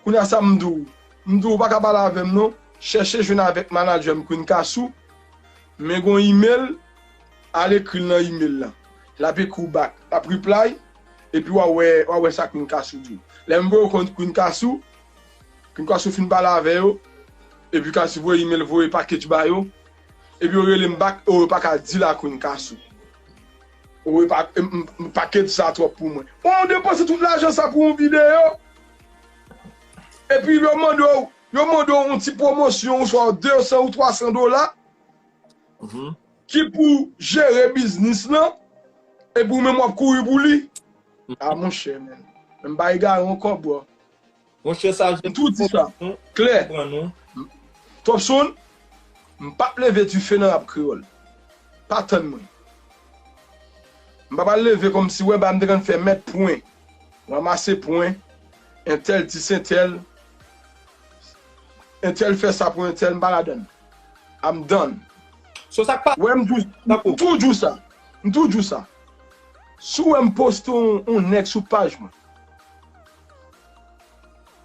Kounye a sa m di w. M di w, ou pa ka pale avè m non. Chèche jwenn avèk manadjè m Queen Kassou. Men gon email, al ekri l nan email lan. L ap ekri w back. L ap reply, epi w a wè, w a wè sa Queen Kassou di w. Lè m voye w kont Queen Kassou, Queen Kassou fin pale avè yo, epi Kassou voye email, voye package ba yo, epi yo rele m back, yo pa ka di la Queen Kassou. Ou pa, m, m, m, package sa twòp pou mwen. Bon, ou depanse tout lajan sa pou yon videyo. Epi yo mande w, yo mande w yon ti pwomosyon, oswa de san ou twa san dola, ki pou jere biznis lan, epi ou menm w ap kouri pou li. A, monchè, men. Men m pa egare ankò, bro. Monchè, sa m tou di sa klè. Twòp sonn, m p ap leve dife nan rap kreyòl. Pa tann mwen. M pa pral leve kòmsi, wè, ba m te konn fè mèt pwen, ranmase pwen, entèl dis entèl, entèl fè sa pou entèl, m pa ladann. I'm done. So, sa k pa... Wè, m tou, m toujou sa. M toujou sa. Si w wè m poste yon, yon nèg sou paj mwen,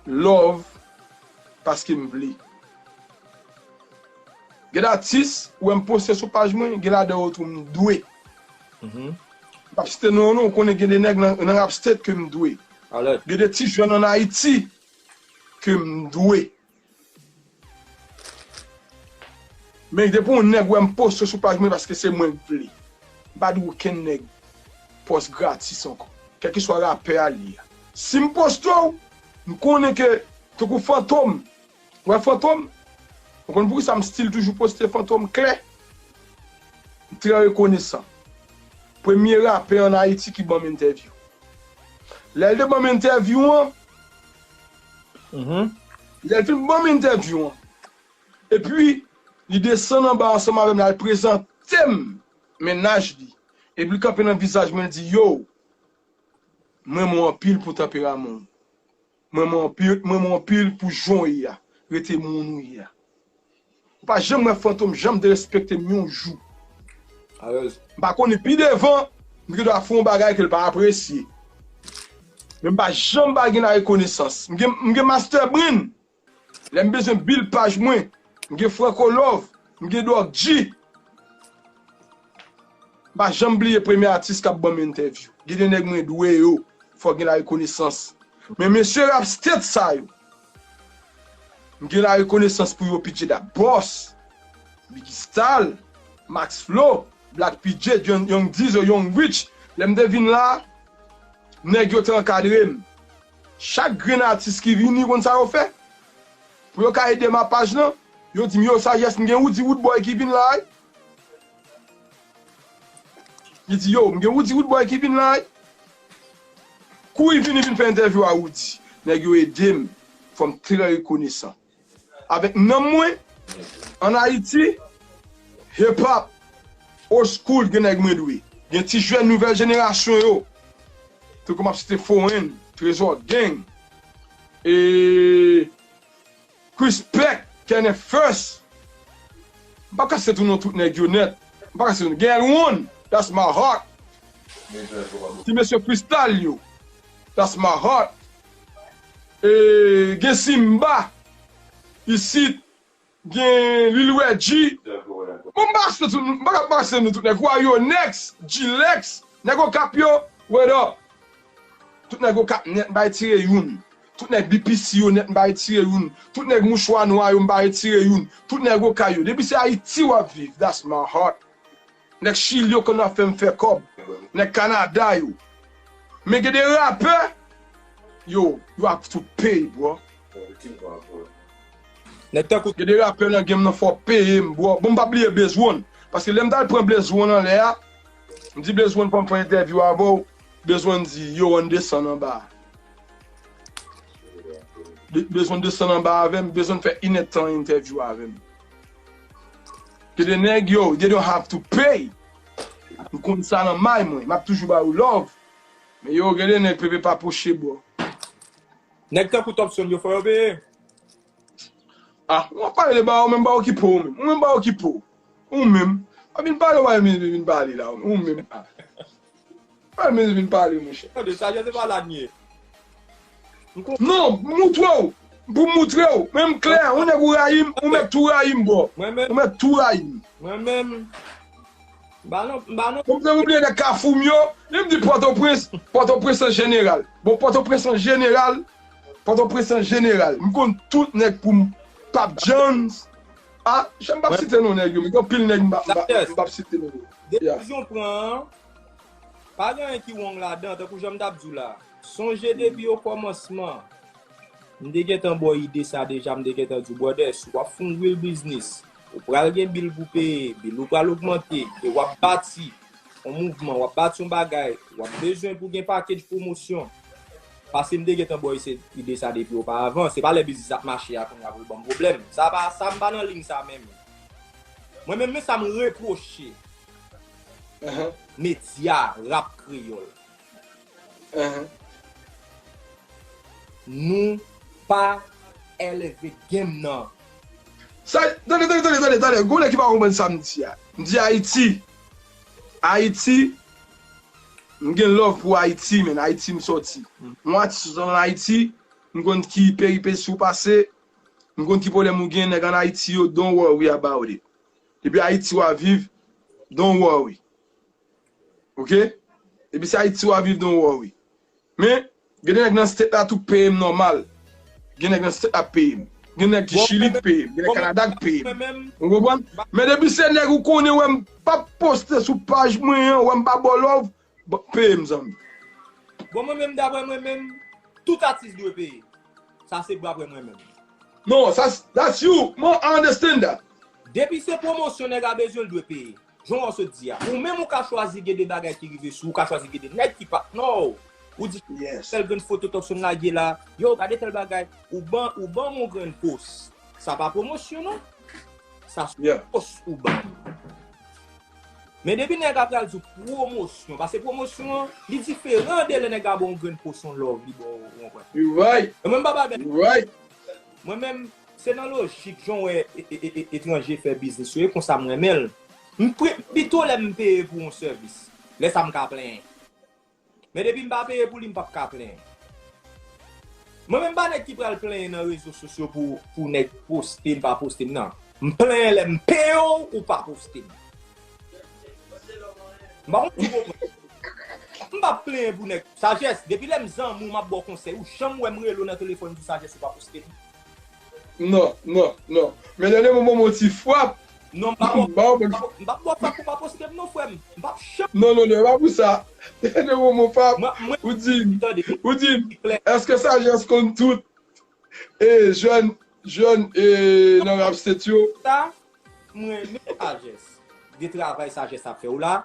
love, paske m vle. Gen atis, ou wè m poste sou paj mwen, gen ladan yo tou m dwe. M p ap site non, non, ou konnen gen de nèg nan, nan rap state ke m dwe. Gen de ti jèn ann Ayiti ke m dwe. Men depi yon nèg wè m poste sou paj mwen, paske se mwen k vle. M pa dwe okenn nèg pòs gratis ankò. Kèlkeswa rapè a li ye a. Si m poste w, m konnen ke, tankou Fantom. Wè Fantom? Ou konn poukisa m still toujou poste Fantom klè? M trè rekonesan. Premye rapè ann Ayiti ki ban m entèvyou. Lè l te ban m entèvyou an, lè l fin ban m entèvyou an, epi li desann anba ansanm avè m, l al prezante m mennaj li. Epi l kanpe nan vizaj mwen, l di, yo, m renmen w anpil pou tanperaman w. M renmen w anpil, m renmen w anpil pou jan w ye a. Rete moun ou ye a. Ou pa janm wè Fantom janm derespekte m yon jou. M pa konnen pi devan, m gen dwa fè yon bagay ke l pa apresye. Men m pa janm pa gen larekonesans. M gen, m gen Master Brain. Lè m bezwen build paj mwen, m gen Franco Love, m gen Doc G. M pa janm bliye premye atis k ap ban m entèvyou. Gen de nèg mwen dwe yo, fò gen larekonesans. Men mesye rap state sa yo, m gen larekonesans pou yo, P J Da Boss, Biggie Stal, Max Flow, Black P J, Young, Young Diesel, Young Rich. Lè m te vin la, nèg yo te ankadre m. Chak grenn atis ki vini, konn sa yo fè? Pou yo ka ede m ak paj lan, yo di m, yo, Sajès, m gen Roody Roodboy ki vin la, wi. Li di, yo, m gen Roody Roodboy ki vin la, wi. Kou li vini, vin fè entèvyou a Roody. Nèg yo ede m. Fò m trè rekonesan. Avèk nanm mwen, ann Ayiti, hip hop, old school, gen nèg mwen dwe. Gen ti jèn nouvèl jenerasyon yo. Tankou m ap site Foreign, Trezò Gang, e, Chris Pack, Kenneth First. M p ap ka site tou non tout nèg yo nèt. M p ap ka site tou. Gen L one, that's my heart. Ti mesye Kristal yo, that's my heart. E, gen Simba, isit, gen Lil Reggie. Bon, m pa ka site tout, m pa ka, m pa ka site nou tout nèg. Kwa yo, Nex, G-Lex, nèg Okap yo, what up? Tout nèg Okap nèt, m pa retire youn. Tout nèg B P C yo nèt, m pa retire youn. Tout nèg Mouchwa Nwa yo, m pa retire youn. Tout nèg Okay yo. Depi se Ayiti w ap viv, that's my heart. Nèg Chili yo konn ap fè m fè kòb. Nèg Kanada yo. Men gen de rapè, yo, you have to pay, bro. Nèg tankou Gen de rapè nan game nan fò peye m, bro. Bon, m pa bliye Blaze One. Paske lè m t al pran Blaze One anlè a, m di Blaze One fò m fè entèvyou avè w. Blaze One di, yo, ann desann anba. De- Blaze One desann anba avè m, Blaze One fè inèdtan entèvyou avè m. Gen de nèg, yo, they don't have to pay. M konn sa nan may mwen, m ap toujou ba yo love. Men yo, gen de nèg pepe pa poche, bro. Nèg tankou Topson yo fò yo peye. Ah, w ap pale de ba ou menm, ba okipe w menm. Ou menm ba okipe w. Ou menm. Pa vin pale, w pa vin vin pale la, ou menm. Pa vin vin pale, monchè. Tande, sa je se pa la nye. Non, moutre w. Pou m moutre w. Menm klè, ou nèg ou rayi m, ou mèt tou rayi m, bro. Mwen menm, Ou mèt tou rayi m. mwen menm. M pa nan, m pa nan. Ou te oubliye nèg Kafou m yo. Li m di Pòtoprens, Pòtoprens an jeneral. Bon, Pòtoprens an jeneral, Pòtoprens an jeneral. M konn tout nèg pou m, Pap Jones. Ah, jan m p ap site non nèg yo, men gen anpil nèg m p ap- m p ap- m p ap site non yo. Yeah. Desizyon pran an, pa gen anyen ki wrong ladan, tankou jan m t ap di w la. Sonje depi okòmansman, m te gentan ba w ide sa deja, m te gentan di w, brother, si w ap fè yon real business, ou pral gen bil pou peye, bil ou pral ogmante, e w ap bati yon mouvman, w ap bati yon bagay, w ap bezwen pou gen package pwomosyon. Paske m te gentan ba w ide sa depi oparavan. Se pa lè biznis ap mache a kounye a pou l ban m pwoblèm. Sa pa, sa m pa nan liy sa menm. Mwen menm, men sa m repwoche Uh-huh. medya rap kreyòl. Uh-huh. Nou pa eleve game nan. Sa, tande, tande, tande, tande, tande. Gon nèg ki pa konprann sa m di a. M di Ayiti. Ayiti. M gen love pou Ayiti, men Ayiti m sòti. Yon atis sòti an Ayiti, m konn ki peripesi w pase, m konn ki pwoblèm ou gen, nèg an Ayiti yo, don't worry about it. Depi Ayiti w ap viv, don't worry. Ok? Depi se Ayiti w ap viv, don't worry. Men, gen de nèg nan state la tou peye m nòmal. Gen nèg nan state la peye m. Gen nèg ki Chili k peye m. Gen nèg Kanada k peye m. Ou konprann? Men depi se nèg ou konnen wè m p ap poste sou paj mwen an, wè m pa ba w love, peye m, zanmi. Bon, mwen menm, daprè mwen menm, tout atis dwe peye. Sa se daprè mwen menm. Non, sa, that's you. Mwen, I understand that. Depi se pwomosyon nèg a bezwen, l dwe peye. Jan w sot di a. Ou menm ou ka chwazi gen de bagay ki rive sou ou, ou ka chwazi gen de nèg ki pa. Non. Ou di, Yes. Tèl grenn foto Topson lage la. Yo, gade tèl bagay. Ou ban, ou ban m yon grenn post. Sa pa pwomosyon, non. Sa se Yeah. Post ou ban m. Men depi nèg ap pral di pwomosyon, paske pwomosyon an, li diferan de lè nèg a ba w yon grenn post, yon love, li ba w, ou konprann. You right. E mwen m pa ba bèl. You right. Mwen menm, se nan lojik jan w wè e- e- e- e- etranje fè biznis yo, e konsa m renmen l. M pre- pito lè m peye pou yon sèvis. Lè sa m ka plenyen. Men depi m pa peye pou li, m p ap ka plenyen. Mwen menm pa nèg ki pral plenyen nan rezo sosyo pou, pou nèg poste m, pa poste m, nan. M plenyen lè m peye w, ou pa poste m. M pa konn si w konprann. M p ap plenyen pou nèg. Sajès, depi lè m zanmi w, m ap ba w konsèy. Ou janm wè m rele w nan telefòn di Sajès ou pa poste m? Non, non, non. Men dènye moman, m ti frap. Non, m pa ba w, Ba w m pa ba w, m pa ba w frap pou pa poste m, non, frè m. M p ap janm. Non, non, non, e pa pou sa. Dènye moman, frap. Mwen, mwen, Ou di m, tande, ou di m, klè. Èske Sajès konn tout? E jèn, jèn, e nan rap state yo. Sa, mwen renmen Sajès. De travay Sajès ap fè w la.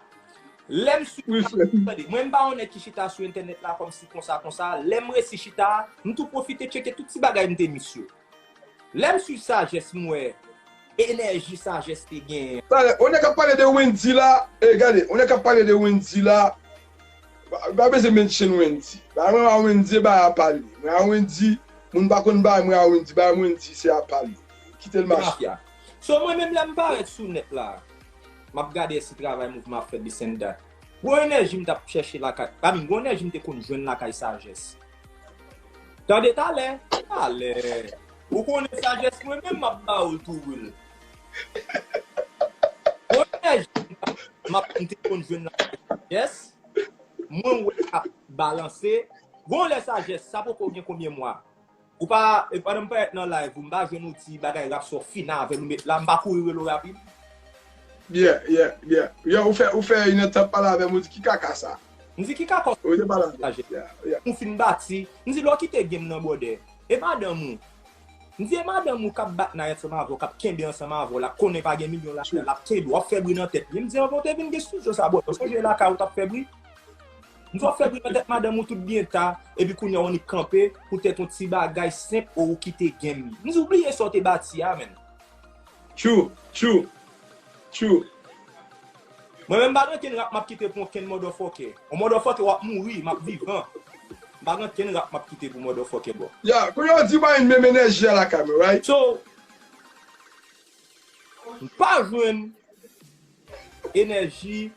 Lè m sou, Wi, frè. Tande, mwen m pa yon nèg ki chita sou entènèt la kòmsi konsa, konsa. Lè m resi chita, m tou pwofite tcheke tout ti bagay m te miss yo. Lè m swiv Sajès, m wè enèji Sajès te genyen. Talè, ou nèg ap pale de Wendy la, e gade, ou nèg ap pale de Wendy la, pa, pa bezwen mention Wendy. Ba mwen a Wendy, ba a pale. Mwen a Wendy, moun pa konn ba mwen a Wendy, ba Wendy se a pale. Kite l mache. Mafya. So mwen menm lè m parèt sou nèt la, m ap gade si travay mouvman ap fèt, this and that. Gwo enèji m t ap chèche lakay, I mean, gwo enèji m te konn jwenn lakay Sajès. Tande talè, talè. Ou konnen Sajès mwen menm m ap ba ou l tou, Will. Gwo enèji m ap, m ap, m te konn jwenn lakay Sajès. Mwen wè ap balanse. Gwo lè Sajès, sa poko gen konbyen mwa. Ou pa, e pandan m parèt nan live ou, m pa jwenn ou ti bagay rap sa w fin avè l ou met la, m pa kouri rele w rapid. Yeah, yeah, yeah. Yeah, ou fè, ou fè inèdtan pale avè m, ou di ki kaka sa. M di ki kakòs ou te pale avè m. Ou fin bati. M di lè w kite game nan brother. E madanm ou. M di e madanm ou k ap bat nay ansanm avè w, k ap kenbe ansanm avè w la, konnen pa gen milyon ladan l, l ap kenbe w, w ap fè bri nan tèt li. M di anvan w te vin gen studio sa brother, ou sonje lakay ou t ap fè bri? M di w ap fè bri nan tèt madanm ou tout byen ta, epi kounye a w annik kanpe poutèt yon ti bagay senp ou kite game. M di w bliye sa w te bati a menn. True, true, true. Mwen menm m pa gen okenn rap m ap kite pou okenn motherfucker. On motherfucker w ap mouri, m ap vivan. M pa gen okenn rap m ap kite pou motherfucker bro. Ya, kounye a w di w pa menm enèji a lakay mwen, right? So, m pa jwenn enèji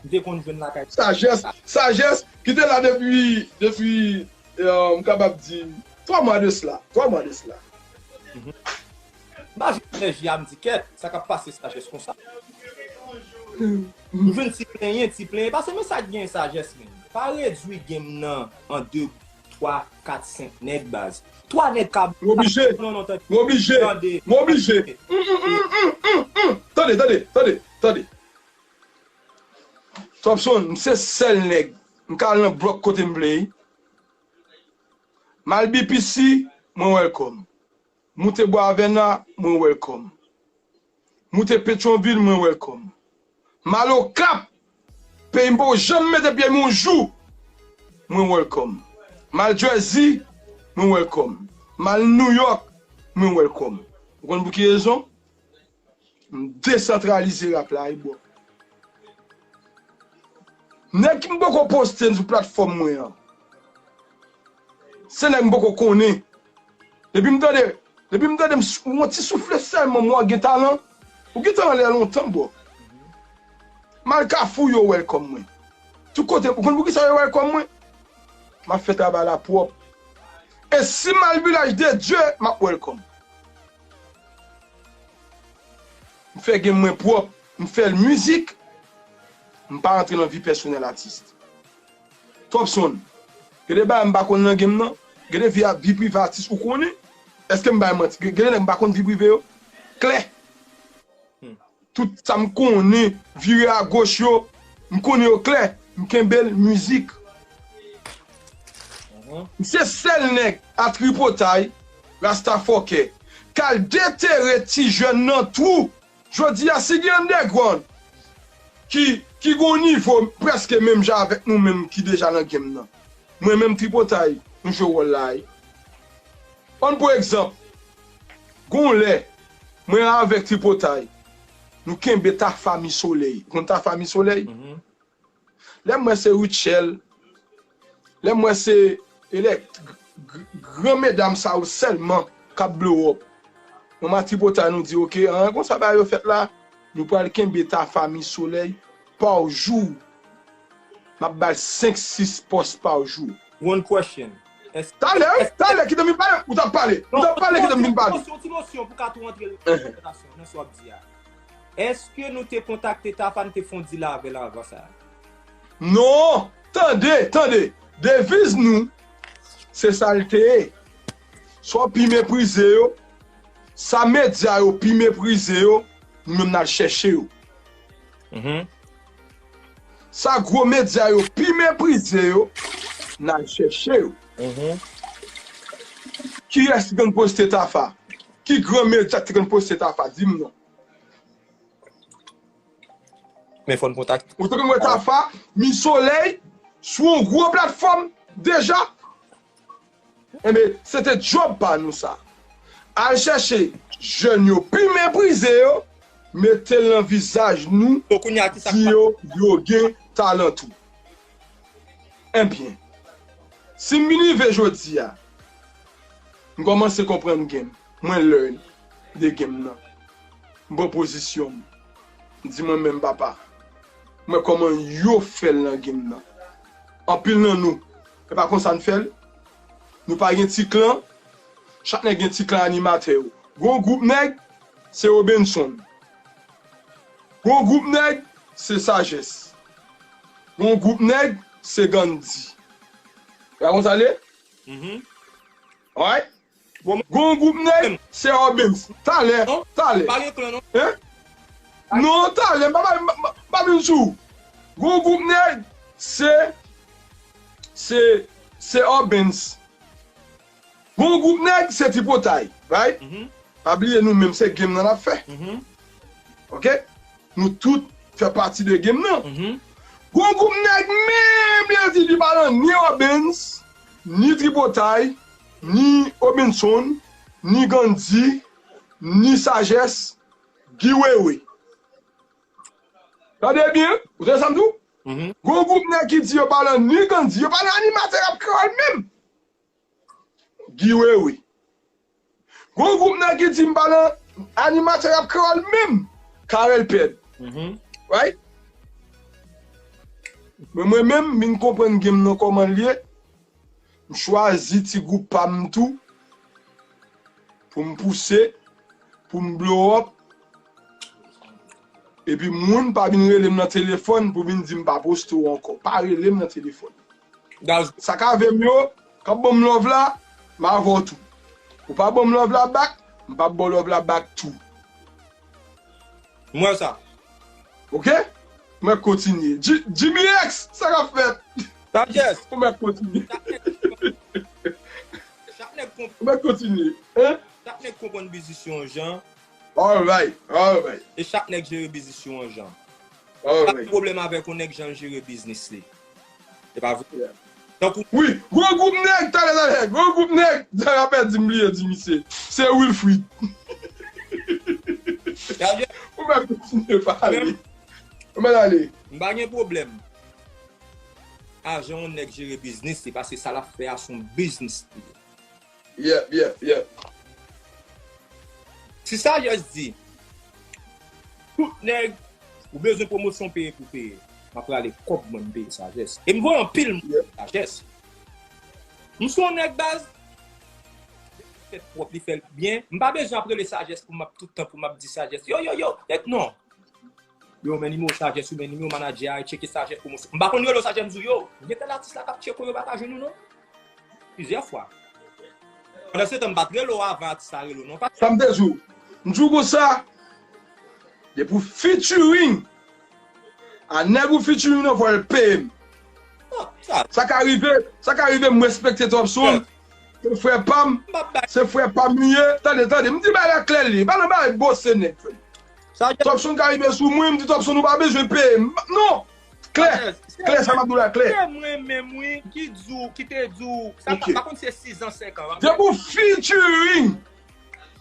m te konn jwenn lakay. Sajès, sajès ki te la depi, depi, euh, m kapab di, twa mwa de sila, twa mwa de sila. M pa jwenn enèji a, m di kèt, sa k ap pase sajès konsa. M jwenn ti plenyen, ti plenyen. Pase men sa k gen sajès menm. Pa redwi game nan an de, twa, kat, senk nèg baz. Twa nèg ka... M oblije. Non, non, tande. M oblije. Tande. M oblije. Mm, mm, mm, mm, mm, mm. Tande, tande, tande, tande. Topson, m se sèl nèg. M ka al nan blòk kote m vle. M al B P C, mwen welcome. Moute Bwa Avèna, mwen welcome. Moute Petyonvil, mwen welcome. M al Okap, peyi m poko janm mete pye m yon jou, mwen welcome. M al Jersey, mwen welcome. M al New York, mwen welcome. Ou konn pou ki rezon? M desantralize rap la wi bro. Nèg ki m poko poste sou platfòm mwen an, se nèg m poko konnen. Depi m tande, depi m tande m s- yon ti soufle sèlman m wè w gen talan, ou gentan anlè lontan bro. M al Kafou yo welcome mwen. Tout kote, ou konn poukisa yo welcome mwen? M ap fè travay la pwòp. E si m al Vilaj de Dye, m ap welcome. M fè game mwen pwòp, m fè l mizik, m pa rantre nan vi pèsonèl atis. Topson, gen de bagay m pa konn nan game nan, gen de vi, vi prive atis ou konnen, èske m bay manti? Gen, gen de nèg m pa konn vi prive yo, klè. Tout sa m konnen, vire agoch yo, m konnen yo klè, m kenbe l mizik. M se sèl nèg a tripotay, rastafòkè, k al detere ti jèn nan twou. Jodi a, si gen underground ki, ki gon nivo prèske menm jan avèk nou menm ki deja nan game nan, mwen menm tripotay, nou jwe wòl la wi. Ann pran egzanp, gon lè, mwen avèk tripotay, nou kenbe Tafa Mi Solèy. Ou konn Tafa Mi Solèy? Lè m wè se Rutshelle, lè m wè se elèk, gran medam sa yo sèlman k ap blow up. Mwen m a tripotay nou di, oke, an, konsa bagay yo fèt la, nou pral kenbe Tafa Mi Solèy pa jou. M ap ba l senk, sis pòs pa jou. One question. Talè, wi, talè, kite m vin pale. Ou t ap pale. Ou t ap pale, kite m vin pale. Yon ti mosyon, yon ti mosyon pou ka tou rantre nan sa w ap di a. Èske nou te kontakte Tafa, n te fè yon deal avè l avan sa? Non! Tande, tande! Deviz nou, se sa l te ye. Sa w pi meprize yo, sa medya yo pi meprize yo, nou menm n al chèche yo. Sa gwo medya yo pi meprize yo, n al chèche yo. Kiyès ki konn poste Tafa? Ki gran medya ki te konn poste Tafa? Di m non. Men fò n kontakte. Ou te konn wè Tafa, Mi Solèy, sou yon gwo platfòm deja? Enben, se te djòb pa nou sa. Al chèche jèn yo pi meprize yo, mete l nan vizaj nou, di yo, yo gen talan tou. Enben, si m vin rive jodi a, m kòmanse konprann game, mwen learn de game nan. M pran pozisyon m. M di mwen menm papa, m wè kòman yo fè l nan game nan. Anpil nan nou, e pa konsa n fè l. Nou pa gen ti klan, chak nèg gen ti klan animatè yo. Gon gwoup nèg, se Robenson. Gon gwoup nèg, se Sajès. Gon gwoup nèg, se Gandhi. Ou konn sa l ye? Alright? Gon gwoup nèg, se Robenson. Talè, talè. Pa gen klan non. Hein? Non, talè, m pa, m pa, m pa vin sou ou. Gon gwoup nèg, se se se Obens. Gon gwoup nèg se tripotay, right? Pa bliye nou menm se game nan n ap fè. Ok? Nou tout fè pati de game nan. Gon gwoup nèg menm yo di li pa nan ni Obens, ni tripotay, ni Obenson, ni Gandhi, ni Sajès, Guy Wewe. Tande byen, ou tande sa m di w? Gon gwoup nèg ki di yo pa nan ni Gandhi, yo pa nan animatè rap kreyòl menm. Guy Wewe. Gon gwoup nèg ki di m pa nan animatè rap kreyòl menm. Carel Pèd. Right? Men mwen menm, m vin konprann game nan kòman l ye. M chwazi ti gwoup pa m tou pou m pouse, pou m blow up. Epi moun pa vin rele m nan telefòn pou vin di m pa poste w ankò. Pa rele m nan telefòn. Sa k ave m yo, k ap ban m love la, m avè w tou. Ou pa ban m love la back, m p ap ba w love la back tou. M wè sa. Ok? Mwen kontinye. Ji- Jimmy X, sa k ap fèt? Sagesse. Ou mèt kontinye. Chak nèg, chak nèg konp- Ou mèt kontinye. Hein? Chak nèg konprann biznis yo yon jan. Alright, alright. E chak nèg jere biznis yo yon jan. Alright. Pa gen pwoblèm avèk yon nèg jan l jere biznis li. Se pa vre? Yeah. Tankou wi, gwo gwoup nèg, talè, talè, gwo gwoup nèg, talè, apè di m bliye di misye. Se Wilfrid. Ou mèt kontinye pale. Ou mèt ale. M pa gen pwoblèm a jan yon nèg jere biznis li, paske sa l ap fè a se yon biznis li ye. Yep, yep, yep. Si Sagesse di, tout nèg, ou bezwen pwomosyon, peye pou peye. M ap rale kòb mwen, m peye Sagesse. E m voye anpil moun Sagesse. M se yon nèg baz, tèt pwòp, li fè l byen. M pa bezwen ap rele Sagesse pou m ap tout tan pou m ap di Sagesse. Yo, yo, yo, tèt non. Yo, men nimewo Sagesse, ou men nimewo manadjè a, tcheke Sagesse pwomosyon. M pa konn rele w Sagesse, m di w, yo, gen tèl atis la k ap tcheke w, yo pa ka jwenn ou non. Plizyè fwa. Pandan se tan, m pa t rele w avan atis la rele w non. Sa m te di w. M di w konsa, depi w featuring a nèg ou featuring nan, fò l peye m. Sa ka rive, sa ka rive, m respekte Topson. Se frè pa m, se frè pa m li ye. Tande, tande, m di bagay la klè li ye. Pa nan bagay bose nèg, frè. Topson ka rive sou mwen, m di Topson ou pa bezwen peye m. Non! Klè! Klè, sa m ap di w la klè. Se mwen menm wi ki di w, ki te di w, sa pa, pa konn se sis an, senk an. Depi w featuring.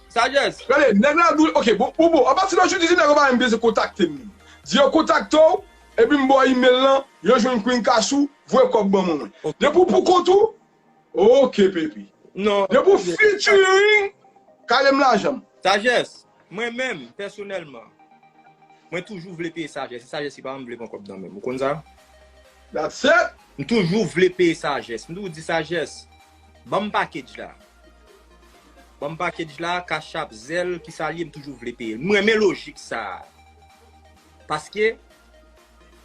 Sagesse. Gade, nèg la di w, ok, bon, bon, bon, apati de jodi, nèg yo pa menm bezwen kontakte m. Di yo kontakte w, epi m ba w email lan, yo jwenn Queen Cash ou, voye kòb ban mwen. Depi w pou kont ou, ok, baby. Non. Depi w featuring, kale m lajan m. Sagesse, mwen menm, pèsonèlman, mwen toujou vle peye Sagesse. Se Sagesse ki pa janm vle pran kòb nan men m. Ou konn sa? That's it. M toujou vle peye Sagesse. M toujou di Sagesse, ban m package la. Ban m package la, Cash App, Zelle, kisa l ye, m toujou vle peye l. M renmen lojik sa a. Paske,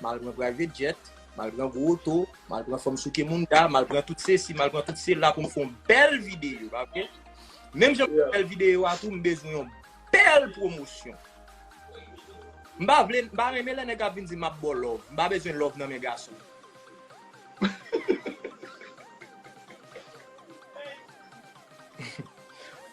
m al pran private jet, m al pran gwo oto, m al pran fanm souke moun ta, m al pran tout sesi, m al pran tout sela pou m fè yon bèl videyo, pa vre? Menm jan m fè bèl videyo a tou, m bezwen yon bèl pwomosyon. M pa vle, m pa renmen lè nèg ap vin di m ap ba w love. M pa bezwen love nan men gason.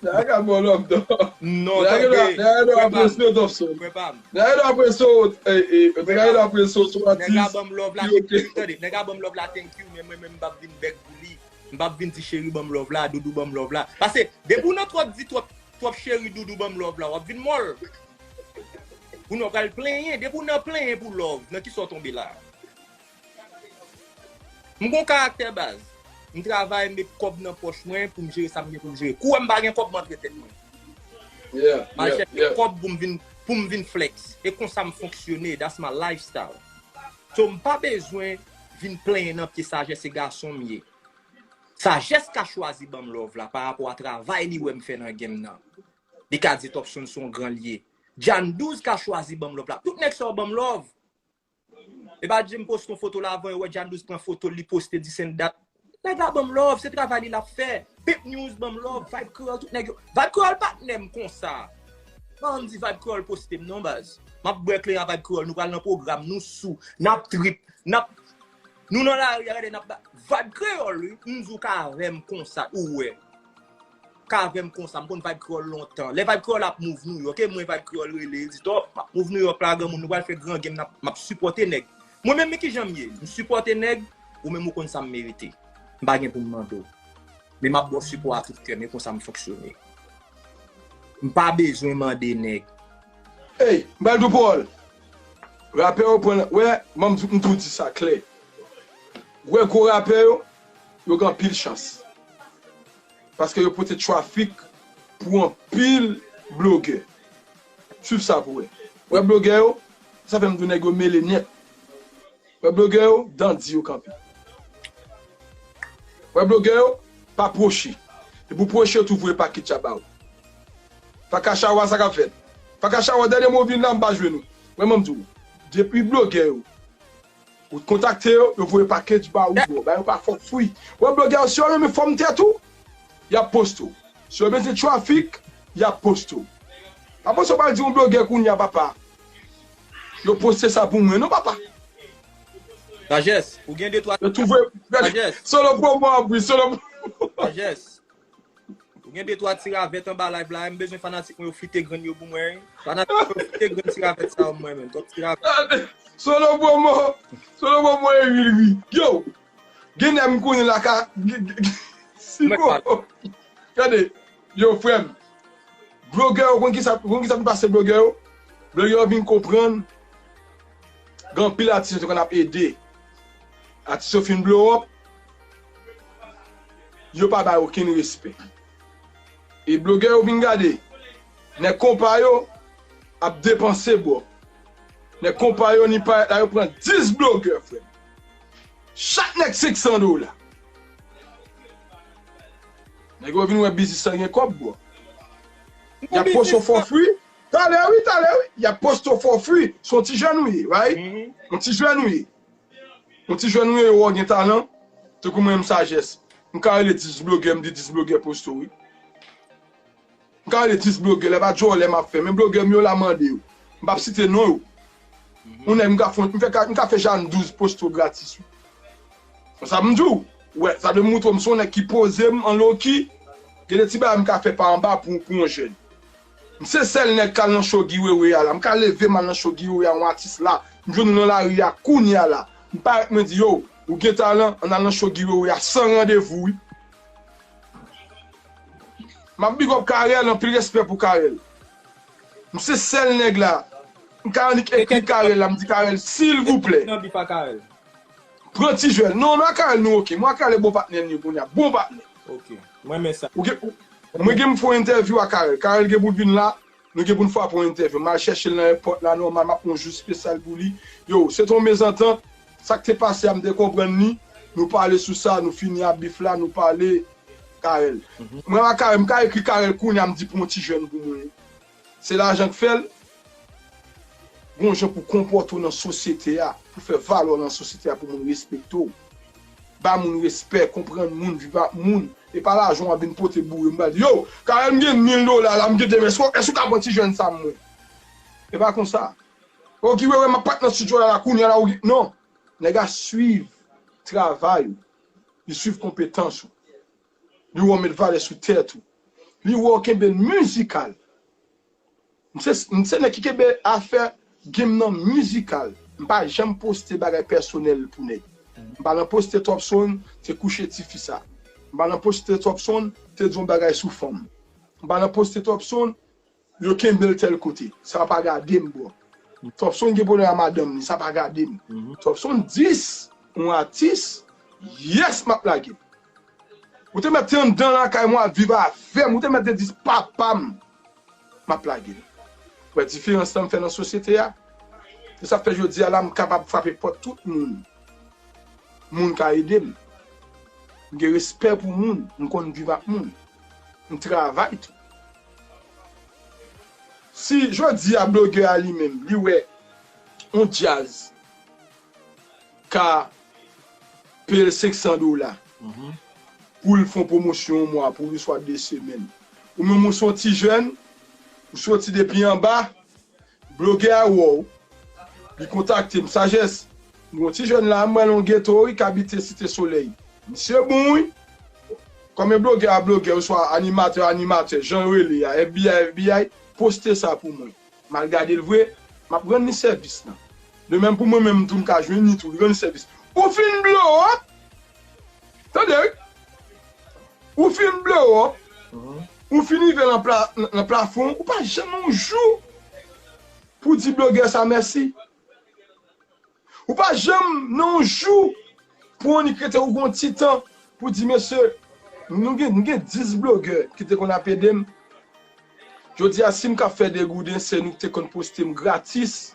Nèg ap ba w love, non. Non, nèg yo dwe apresye w, Topson. Nèg yo dwe apresye w, nèg yo dwe apresye w sou atis. Nèg a ban m love la, thank you. Tande, nèg a ban m love la, thank you, men mwen menm m p ap vin bèg pou li. M p ap vin di cheri ban m love la, doudou ban m love la. Paske depi w nan twòp di twòp, twòp cheri doudou ban m love la, w ap vin mòl. Ou nan pral plenyen, depi w nan plenyen pou love, nan kisa w tonbe la? M gon karaktè baz. M travay, m met kòb nan pòch mwen pou m jere sa m gen pou m jere. Kou wè m pa gen kòb, m antre tèt mwen. M al chèche kòb pou m vin, pou m vin flex. E konsa m fonksyone, that's my lifestyle. So m pa bezwen vin plenyen nan pye Sagesse, se gason m ye. Sagesse ka chwazi ban m love la pa rapò a travay li wè m fè nan game nan. Li ka di Topson se yon gran l ye. Jan douz ka chwazi ban m love la. Tout nèg sa yo ban m love. E pa di m poste yon foto la avan, yo wè Jan douz pran foto l, li poste di send dat. Nèg la ban m love, se travay li l ap fè. Pimp News ban m love, Vibe Kreyòl, tout nèg yo. Vibe Kreyòl patnè m konsa. Pa janm di Vibe Kreyòl poste m non baz. M ap bwè kleren a Vibe Kreyòl, nou pral nan pwogram, nou sou, n ap trip, n ap Nou nan lari a, gade, n ap ba-, vibe kreyòl, wi. M di w ka avè m konsa, ou wè. Ka avè m konsa, m konn vibe kreyòl lontan. Lè vibe kreyòl ap move New York, e mwen vibe kreyòl rele, li di, "Top, m ap move New York la, granmoun, nou pral fè gran game, n ap, m ap sipòte nèg." Mwen menm, men kijan m ye? M sipòte nèg, ou menm ou konn sa m merite. M pa gen pou m mande w. Men m ap ba w sipò a tout kè m, e konsa m fonksyone. M pa bezwen mande nèg. Ey, m pral di w pawòl. Rapè yo pran, wè, m, m tou di sa klè. Wè gwo rapè yo, yo gen anpil chans. Paske yo pote trafik pou anpil blogè. Swiv sa pou wè. Wè blogè yo, sa fè m di w nèg yo mele nèt. Wè blogè yo, dan di yo kanpe. Wè blogè yo, pa pwoche. Depi w pwoche, yo tou voye pakèt tcha ba ou. Paka chawa, sa k ap fèt? Paka chawa, dènye mo vin la, m pa jwenn ou. Wè, mwen m di w, depi blogè yo, ou kontakte yo, yo voye pakèt ba ou, bro. Ba yo pa fòk fri. Wè blogè yo, si yo renmen fòm tèt ou, y ap poste w. Si yo bezwen trafik, y ap poste w. Pa panse w pral di yon blogè kounye a, papa. Yo poste sa pou mwen, non, papa. Sajès, ou gen de twa. Yo twouve. Sajès. Solo promo ap ri, solo. Sajès. Ou gen de twa ti ravèt anba live la, m bezwen fanatik mwen yo flite grenn yo pou mwen, wi. Fanatik mwen yo flite grenn ti ravèt sa yo mwen menm, twòp ti ravèt. Solo promo, solo promo e ri, ri. Yo, gen nèg m konnen la ka, si bon. Gade, yo, frè m. Blogè yo, konn kisa, konn kisa pou pase blogè yo? Blogè yo vin konprann, gen anpil atis yo te konn ap ede. Atis yo fin blow up, yo pa bay okenn respè. E blogè yo vin gade, nèg konpa yo ap depanse, bro. Nèg konpa yo ni pa la, yo pran dis blogè, frè. Chak nèg senk san dola. Nèg yo vin wè biznis lan gen kòb, bro. Y ap poste w for free. Talè wi, talè wi. Y ap poste w for free. Se yon ti jèn ou ye, right? Yon ti jèn ou ye. Yon ti jèn ou ye, ou gen talan. Tankou mwen menm Sajès. M ka rele dis blogè, m di dis blogè poste w, wi. M ka rele dis blogè, lè pa djòlè m ap fè. Men blogè m yo la mande yo. M p ap site non yo. Yon nèg m ka fè, m fè ka, m ka fè Jàn douz poste w gratis, wi. Sa m di w. Wè, sa vle moutre w m se yon nèg ki poze m an low key. Gen de ti bagay m ka fè pa anba pou, pou yon jèn. M se sèl nèg k al nan show Guy Wewe a la. M ka leve m al nan show Guy Wewe a, yon atis la. M jwenn ou nan lari a kounye a la. M parèt mwen di, yo, ou gen talan, ann al nan show Guy Wewe a san randevou, wi. M ap big up Carel, anpil respè pou Carel. M se sèl nèg la. M ka annik ekri Carel la, m di Carel, silvouplè. Nan bif a Carel. Pran ti jèn. Non, non, Carel nou oke. Mwen ak Carel bon patnè n ye kounye a. Bon patnè. Ok. Mwen renmen sa. Ou gen, ou, mwen gen m fè yon entèvyou ak Carel. Carel gen pou l vin la. Nou gen pou n frape yon entèvyou. M al chèche l nan èpòt la, nòmal, m ap pran yon jou espesyal pou li. Yo, se te yon mezantant. Sa k te pase a, m te konprann li. Nou pale sou sa, nou fini ak bif la, nou pale Carel. Mwen ak Carel, m ka ekri Carel kounye a, m di pran yon ti jèn pou mwen. Se lajan k fè l. Gon jan pou konpòte w nan sosyete a, pou fè valè w nan sosyete a, pou moun respekte w. Ba moun respè, konprann moun, viv ak moun. E pa lajan w ap vin pote boure m ba di, yo, Carel m gen mil dola la, m gen de men, èske, èske w ka pran ti jèn sa mwen? E pa konsa. Ou ki wè, wè, m ap pat nan studio la, la, kounye a la, ou, non. Nèg a swiv travay ou. Li swiv konpetans ou. Li wè w met valè sou tèt ou. Li wè w kenbe l mizikal. M se, m se nèg ki kenbe afè game nan mizikal. M pa janm poste bagay pèsonèl pou nèg. M pa nan poste Topson te kouche tifi sa. M pa nan poste Topson te di yon bagay sou fanm. M pa nan poste Topson yo kenbe l tèl kote. Sa pa gade m, bro. Topson gen pwoblèm ak madanm li, sa pa gade m. Topson dis, yon atis, yes, m ap lage m. Ou te mèt te anndan lakay mwen ap viv avè m, ou te mèt te di papa m, m ap lage l. Wè diferans lan m fè nan sosyete a? Se sa k fè jodi a la m kapab frape pòt tout moun. Moun ka ede m. M gen respè pou moun, m konn viv ak moun. M travay tou. Si jodi a blogè a li menm, li wè yon djaz ka peye l senk san dola pou l fè yon pwomosyon yon mwa pou li, swa de semèn. Ou menm ou se yon ti jèn, ou soti depi anba, blogè a wè w, li kontakte m, Sajès, Gon ti jèn la, m wè l yon geto, wi, k abite Site Solèy. Misye bon, wi. Kòm e blogè a blogè, oswa animatè a animatè, jan yo rele a, F B I a F B I, poste sa pou mwen. M al gade l vre, m ap rann li sèvis lan. De menm pou mwen menm tou, m ka jwenn li tou, li rann li sèvis. Ou fin blow up! Tande, wi. Ou fin blow up. Ou fin rive nan pla-, nan, nan plafon. Ou pa janm yon jou pou di blogè sa mèsi. Ou pa janm nan yon jou pou annik rete ou gon ti tan pou di, mesye, nou gen, nou gen dis blogè ki te konn ap ede m. Jodi a, si m ka fè degouden, se nou ki te konn poste m gratis.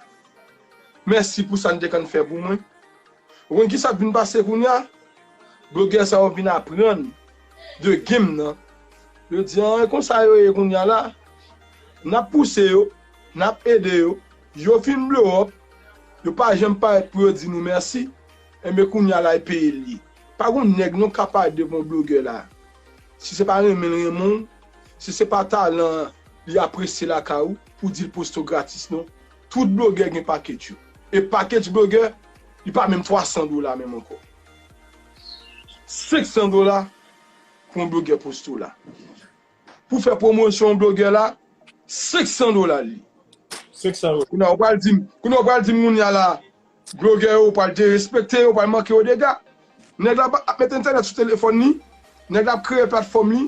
Mèsi pou sa n te konn fè pou mwen. Ou konn ki sa k vin pase kounye a? Blogè sa yo vin aprann de game nan. Yo di, an, e konsa yo ye kounye a la. N ap pouse yo, n ap ede yo. Yo fin blow up, yo pa janm parèt pou yo di nou mèsi. Enben, kounye a la, e peye l ye. Pa gon nèg non k ap parèt devan yon blogè la. Si se pa renmen l renmen w, si se pa talan li apresye lakay ou, pou di l poste w gratis non. Tout blogè gen package yo. E package blogè, li pa menm twa san dola menm ankò. Senk san dola pou yon blogè poste w la. Pou fè pwomosyon yon blogè la, senk san dola li. Senk san dola. Kounye a, ou pral di m, kounye a, ou pral di m kounye a la, blogè yo, ou pral derespekte yo, ou pral manke yo dega. Nèg la ap met entènèt sou telefòn li, nèg la ap kreye platfòm li,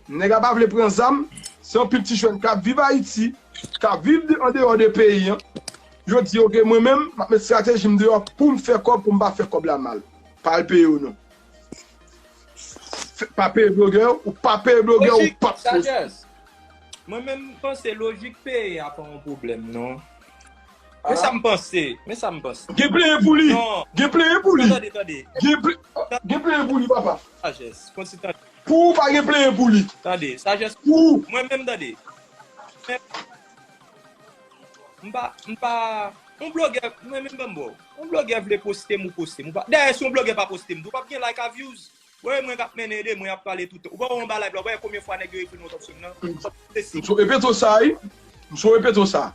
nèg la pa vle pran zam, se yon pil ti jèn k ap viv Ayiti, k ap viv de, andeyò de peyi an. Yo di, oke, mwen menm, m ap met estrateji m deyò pou m fè kòb, pou m pa fè kòb la mal. Pa al peye yo non. Fè, pa peye blogè, ou pa peye blogè, ou p ap poste. Mwen menm, m panse lojik peye a pa yon pwoblèm, non. Men sa m panse, men sa m panse. Gen plenyen pou li. Non. Gen plenyen pou li. Tande, tande. Gen ple-, gen plenyen pou li, papa. Sajès, konn si tande. Pou ou pa gen plenyen pou li. Tande, sajès. Pou ou. Mwen menm, tande. M pa, m pa, yon blogè, mwen menm ban m ba w. Yon blogè vle poste m, ou poste m. Ou pa, dayè, si yon blogè pa poste m, tou p ap gen like a views. Wè, mwen k ap mennen ede, mwen ap pale tout tan. Ou pa wè anba live la, ou pa wè konbyen fwa nèg yo ekri non Topson nan? M sou repete w sa, wi. M sou repete w sa.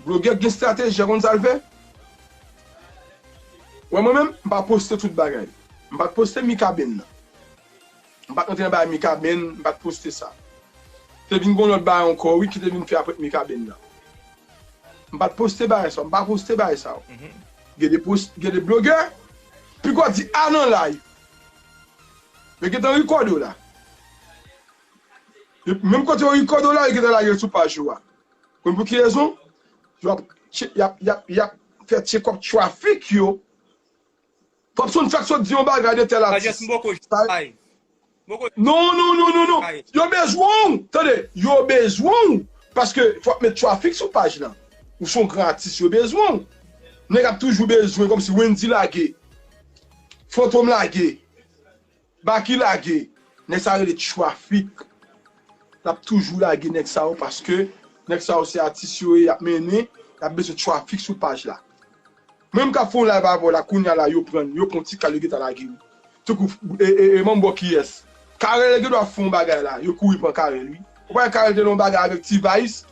Blogè k gen estrateji, ou konn sa l fè? Wè, mwen menm, m pa poste tout bagay. M pa t poste Mikaben nan. M pa t antre nan bagay Mikaben, m pa t poste sa. Te vin gon lòt bagay ankò, wi, ki te vin fè apre Mikaben nan. M pa t poste bagay sa, m pa poste bagay sa. Gen de post, gen de blogè, piga w di a nan live. Yo gentan rekòde w la. Yo, menm kote yo rekòde w la, yo gentan lage l sou paj yo a. Konn pou ki rezon? Yo ap tche-, y ap, y ap, y ap fè check up traffic yo. Topson fèk sot di yon bagay de tèl atis. Sajès, m poko jwenn. Non, non, non, non, non. Yo bezwen w. Tande, yo bezwen w. Paske fòk met traffic sou paj lan. Ou se yon gran atis, yo bezwen w. Nèg ap toujou bezwen, kòmsi Wendy lage. Fantom lage. Baky lage. Nèg sa rele traffic. L ap toujou lage nèg sa yo paske nèg sa yo se atis yo ye, y ap mennen, y ap bezwen traffic sou paj la. Mwen menm k ap fè yon live avè w la, kounye a la, yo pran, yo pran ti kal, yo gentan lage wi. Tankou, e, e, e, manbo kiyès? Carel gen dwa fè yon bagay la, yo kouri pran Carel wi. Ou pa wè Carel te nan yon bagay avèk T-Vice?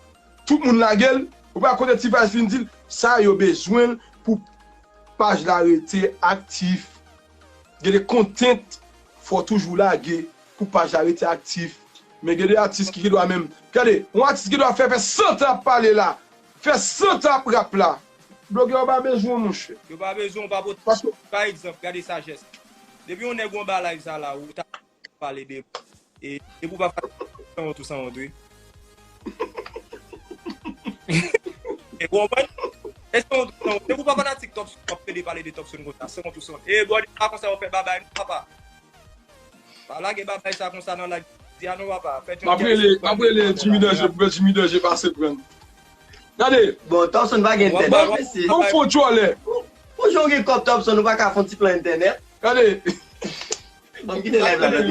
Tout moun lage l. Ou pa wè kote T-Vice vin di l? Sa yo bezwen l pou paj la rete aktif. Gen de content, fò w toujou lage pou paj la rete aktif. Men gen de atis ki gen dwa menm. Gade, yon atis gen dwa fè, fè san tan ap pale la. Fè san tan ap rap la. Blogè yo pa bezwen w, monchè. Yo pa bezwen w, pa pote. Paske pa egzanp, gade Sajès. Depi yon nèg ou anba live sa la, ou ta pale de, e, depi w pa fè sanwont ou sanwont, wi. E konprann? E sanwont ou sanwont. Depi w pa fanatik Topson, w ap pede pale de Topson konsa, sanwont ou sanwont. E bòdè pa konsa yo fè babay, non, papa. Pa lage babay sa konsa nan live. Di a non, papa. Fè John Kerry. M ap rele, m ap rele Jimmy Danger pou fè Jimmy Danger pase pran. Gade. Bon, Topson pa gen entènèt, mesye. Bon, fo djòlè. Pou jan w gen kòb Topson, ou pa ka fè yon ti plan entènèt? Gade. Bon, m kite live la, gade.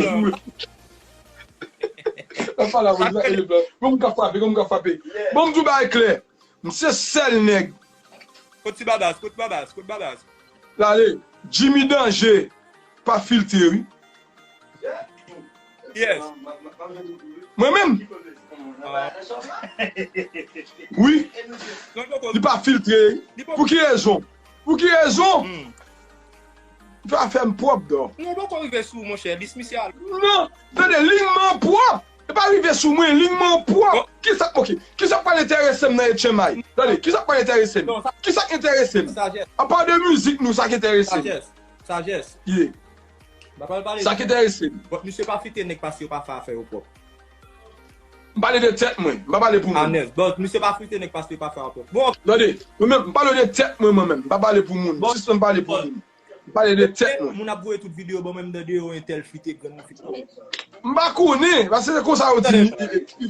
Bon, m ka frape, bon, m ka frape. Bon, m di w bagay klè. M se sèl nèg. Kot ti babas, kot babas, kot babas. Lale, Jimmy Danger pa filtre, wi. Yes. Mwen menm. Ah. Wi. Non, non, non. Li pa filtre. Li pa. Pou ki rezon? Pou ki rezon? Hmm. Zafè m pwòp, dò. Non, ou poko rive sou ou, monchè. Dis misye al. Non, tande, liy mwen pwòp. E pa rive sou mwen, liy mwen pwòp. Kisa, ok, kisa k pral enterese m nan H M I? Tande, kisa k pral enterese m? Kisa k enterese m? Apa de mizik nou, sa k enterese m? Sajès. Sajès. Yeah. M pa pral pale. Sa k enterese m. But misye pa fite nèg paske yo pa fè afè yo pwòp. M pale de tèt mwen, m pa pale pou moun. Anèz. But misye pa fite nèg paske yo pa fè yo pwòp. Bon. Tande, mwen menm, m pale de tèt mwen, mwen menm. M pa pale pou moun. Sispann pale pou moun. M pale de tèt mwen. Moun ap voye tout videyo ban mwen m tande yo entèl fite grenn mwen fite grenn. M pa konnen, paske se konsa yo di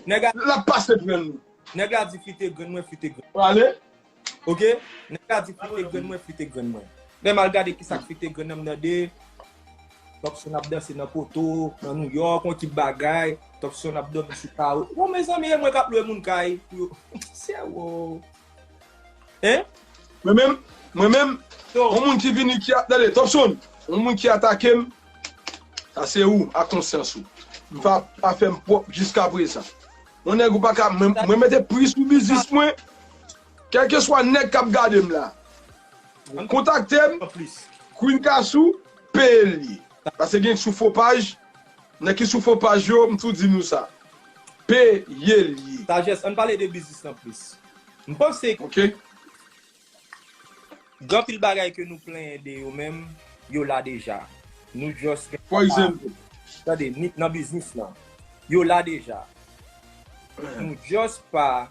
l ap pase grenn mwen. Nèg la di fite grenn mwen, fite grenn mwen. Pale. Ok? Nèg la di fite grenn mwen, fite grenn mwen. Lè m al gade kisa k fite grenn nan m tande. Topson ap danse nan poto, nan New York, yon ekip bagay. Topson ap dòmi sou karo. Bon, mezanmi, e mwen k ap lwe moun kay pou yo. Sè wo. Hein? Mwen menm, mwen menm, yon moun ki vini ki a, tande, Topson, yon moun ki atake m, sa se ou, ak konsyans ou. M pa, pa fè m pwòp jiska prezan. Yon nèg ou pa ka, mwen, mwen mete pri sou biznis mwen, kèlkeswa nèg k ap gade m la. Kontakte m, Queen Kasou, peye l ye. Paske gen sou fo paj, nèg ki sou fo paj yo, m tou di nou sa. Peye l ye. Sajès, ann pale de biznis lan plis. M panse gen anpil bagay ke nou plenyen de yo menm, yo la deja. Nou just gen pa, tande, nan biznis lan. Yo la deja. Nou just pa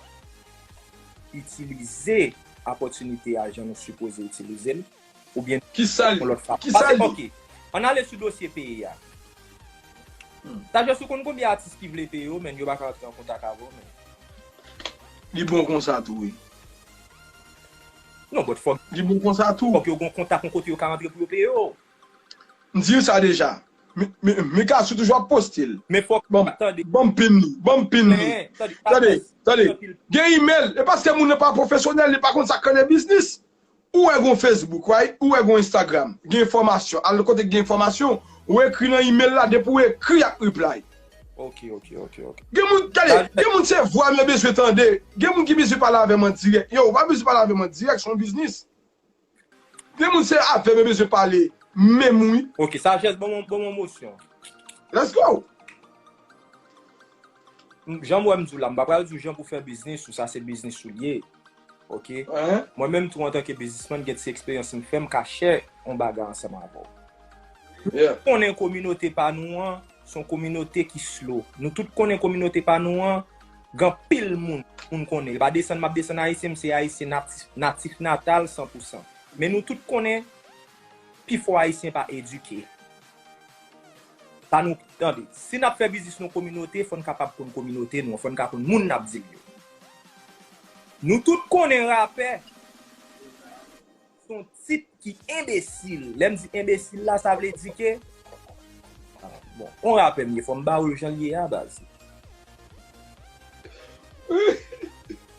itilize opòtinite a jan nou sipoze itilize l. Oubyen yon lòt fason. Paske, ok, ann ale sou dosye peye a. Sajès, ou konn konbyen atis ki vle peye yo, men yo pa ka rantre an kontak avè w, men. Li bon konsa tou, wi. Non, but fòk. Li bon konsa tou. Fòk yo gen yon kontak, yon kote yo ka rantre pou yo peye yo. M di w sa deja. Mika sou toujou ap poste l. Men fòk, tande. Ban m pin li. Ban m pin li. Tande, tande. Gen email. E paske moun nan pa pwofesyonèl, li pa konn sa k rele biznis. Ou wè gon Facebook, right? Ou wè gon Instagram. Gen enfòmasyon. Al kote k gen enfòmasyon. Ou ekri nan email la, depi w ekri, y ap reply. Ok, ok, ok, ok. Gen moun, tande, gen moun se vwa m yo bezwen tande. Gen moun ki bezwen pale avè m an dirèk. Yo, ou pa bezwen pale avè m an dirèk, se yon biznis. Gen moun se avè m yo bezwen pale, menm wi. Ok, Sajès, ban m, ban m yon mosyon. Let's go! Jan m wè m di w la, m pa pral di w jan pou fè biznis ou, sa se biznis ou l ye. Ok? Mwen menm tou antanke biznismann, gen ti eksperyans m fè, m ka share yon bagay ansanm avè w. Konnen kominote pa nou an, se yon kominote ki slow. Nou tout konnen kominote pa nou an, gen anpil moun, moun konnen. E pa desann m ap desann Ayisyen, m se Ayisyen natif, natif natal san pou san. Men nou tout konnen, pifò Ayisyen pa edike. Sa nou, tande, si n ap fè biznis nan kominote, fò n kapab konn kominote nou an, fò n ka konn moun n ap dil yo. Nou tout konnen rapè se yon tit ki enbesil. Lè m di enbesil la, sa vle di ke, bon, yon rapè m ye, fò m ba w l jan l ye a, baz.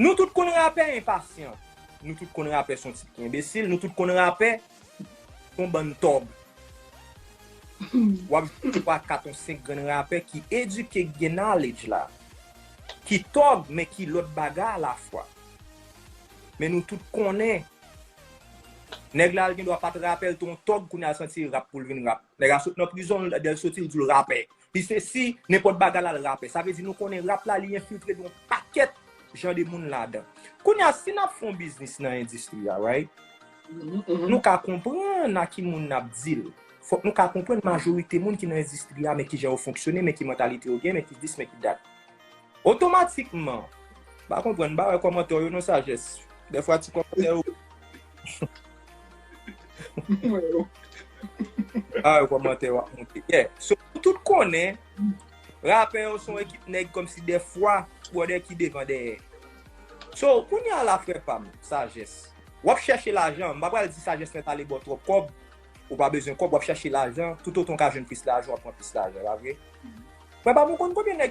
Nou tout konn rapè enpasyan. Nou tout konn rapè se yon tit ki enbesil. Nou tout konn rapè se yon bann tòg. W ap jwenn twa, kat, yon senk grenn rapè ki edike, ki gen knowledge la. Ki tòg, men ki lòt bagay alafwa. Men nou tout konnen Nèg la, l gen dwa pa t rapè, l te yon tòg, kounye a l santi l rap pou l vin rap. Nèg la sot nan prizon, lè l soti, l di l rapè. Li se si, nenpòt bagay la, l rapè. Sa vle di, nou konnen rap la, li enfiltre de yon pakèt jan de moun ladan. Kounye a, si n ap fè yon biznis nan endistri a, right? Nou ka konprann a ki moun n ap dil. Fòk nou ka konprann majorite moun ki nan endistri a, men kijan yo fonksyone, men ki mantalite yo gen, men ki dis, men ki dat. Otomatikman, m pa konprann, m pa wè kòmantè w yo non, Sajès. Dèfwa ti kòmantè yo. M pa wè kòmantè yo ap monte. Yeah. So, nou tout konnen, rapè yo se yon ekip nèg kòmsi dèfwa, bwòdè ki devan dèyè. So, kounye a la, frè pa m, Sajès. W ap chèche lajan, m pa pral di Sajès nèt ale ba w twòp kòb, ou pa bezwen kòb, w ap chèche lajan, toutotan w ka jwenn plis lajan, w ap pran plis lajan, pa vre? Frè pa m, ou konn konbyen nèg ki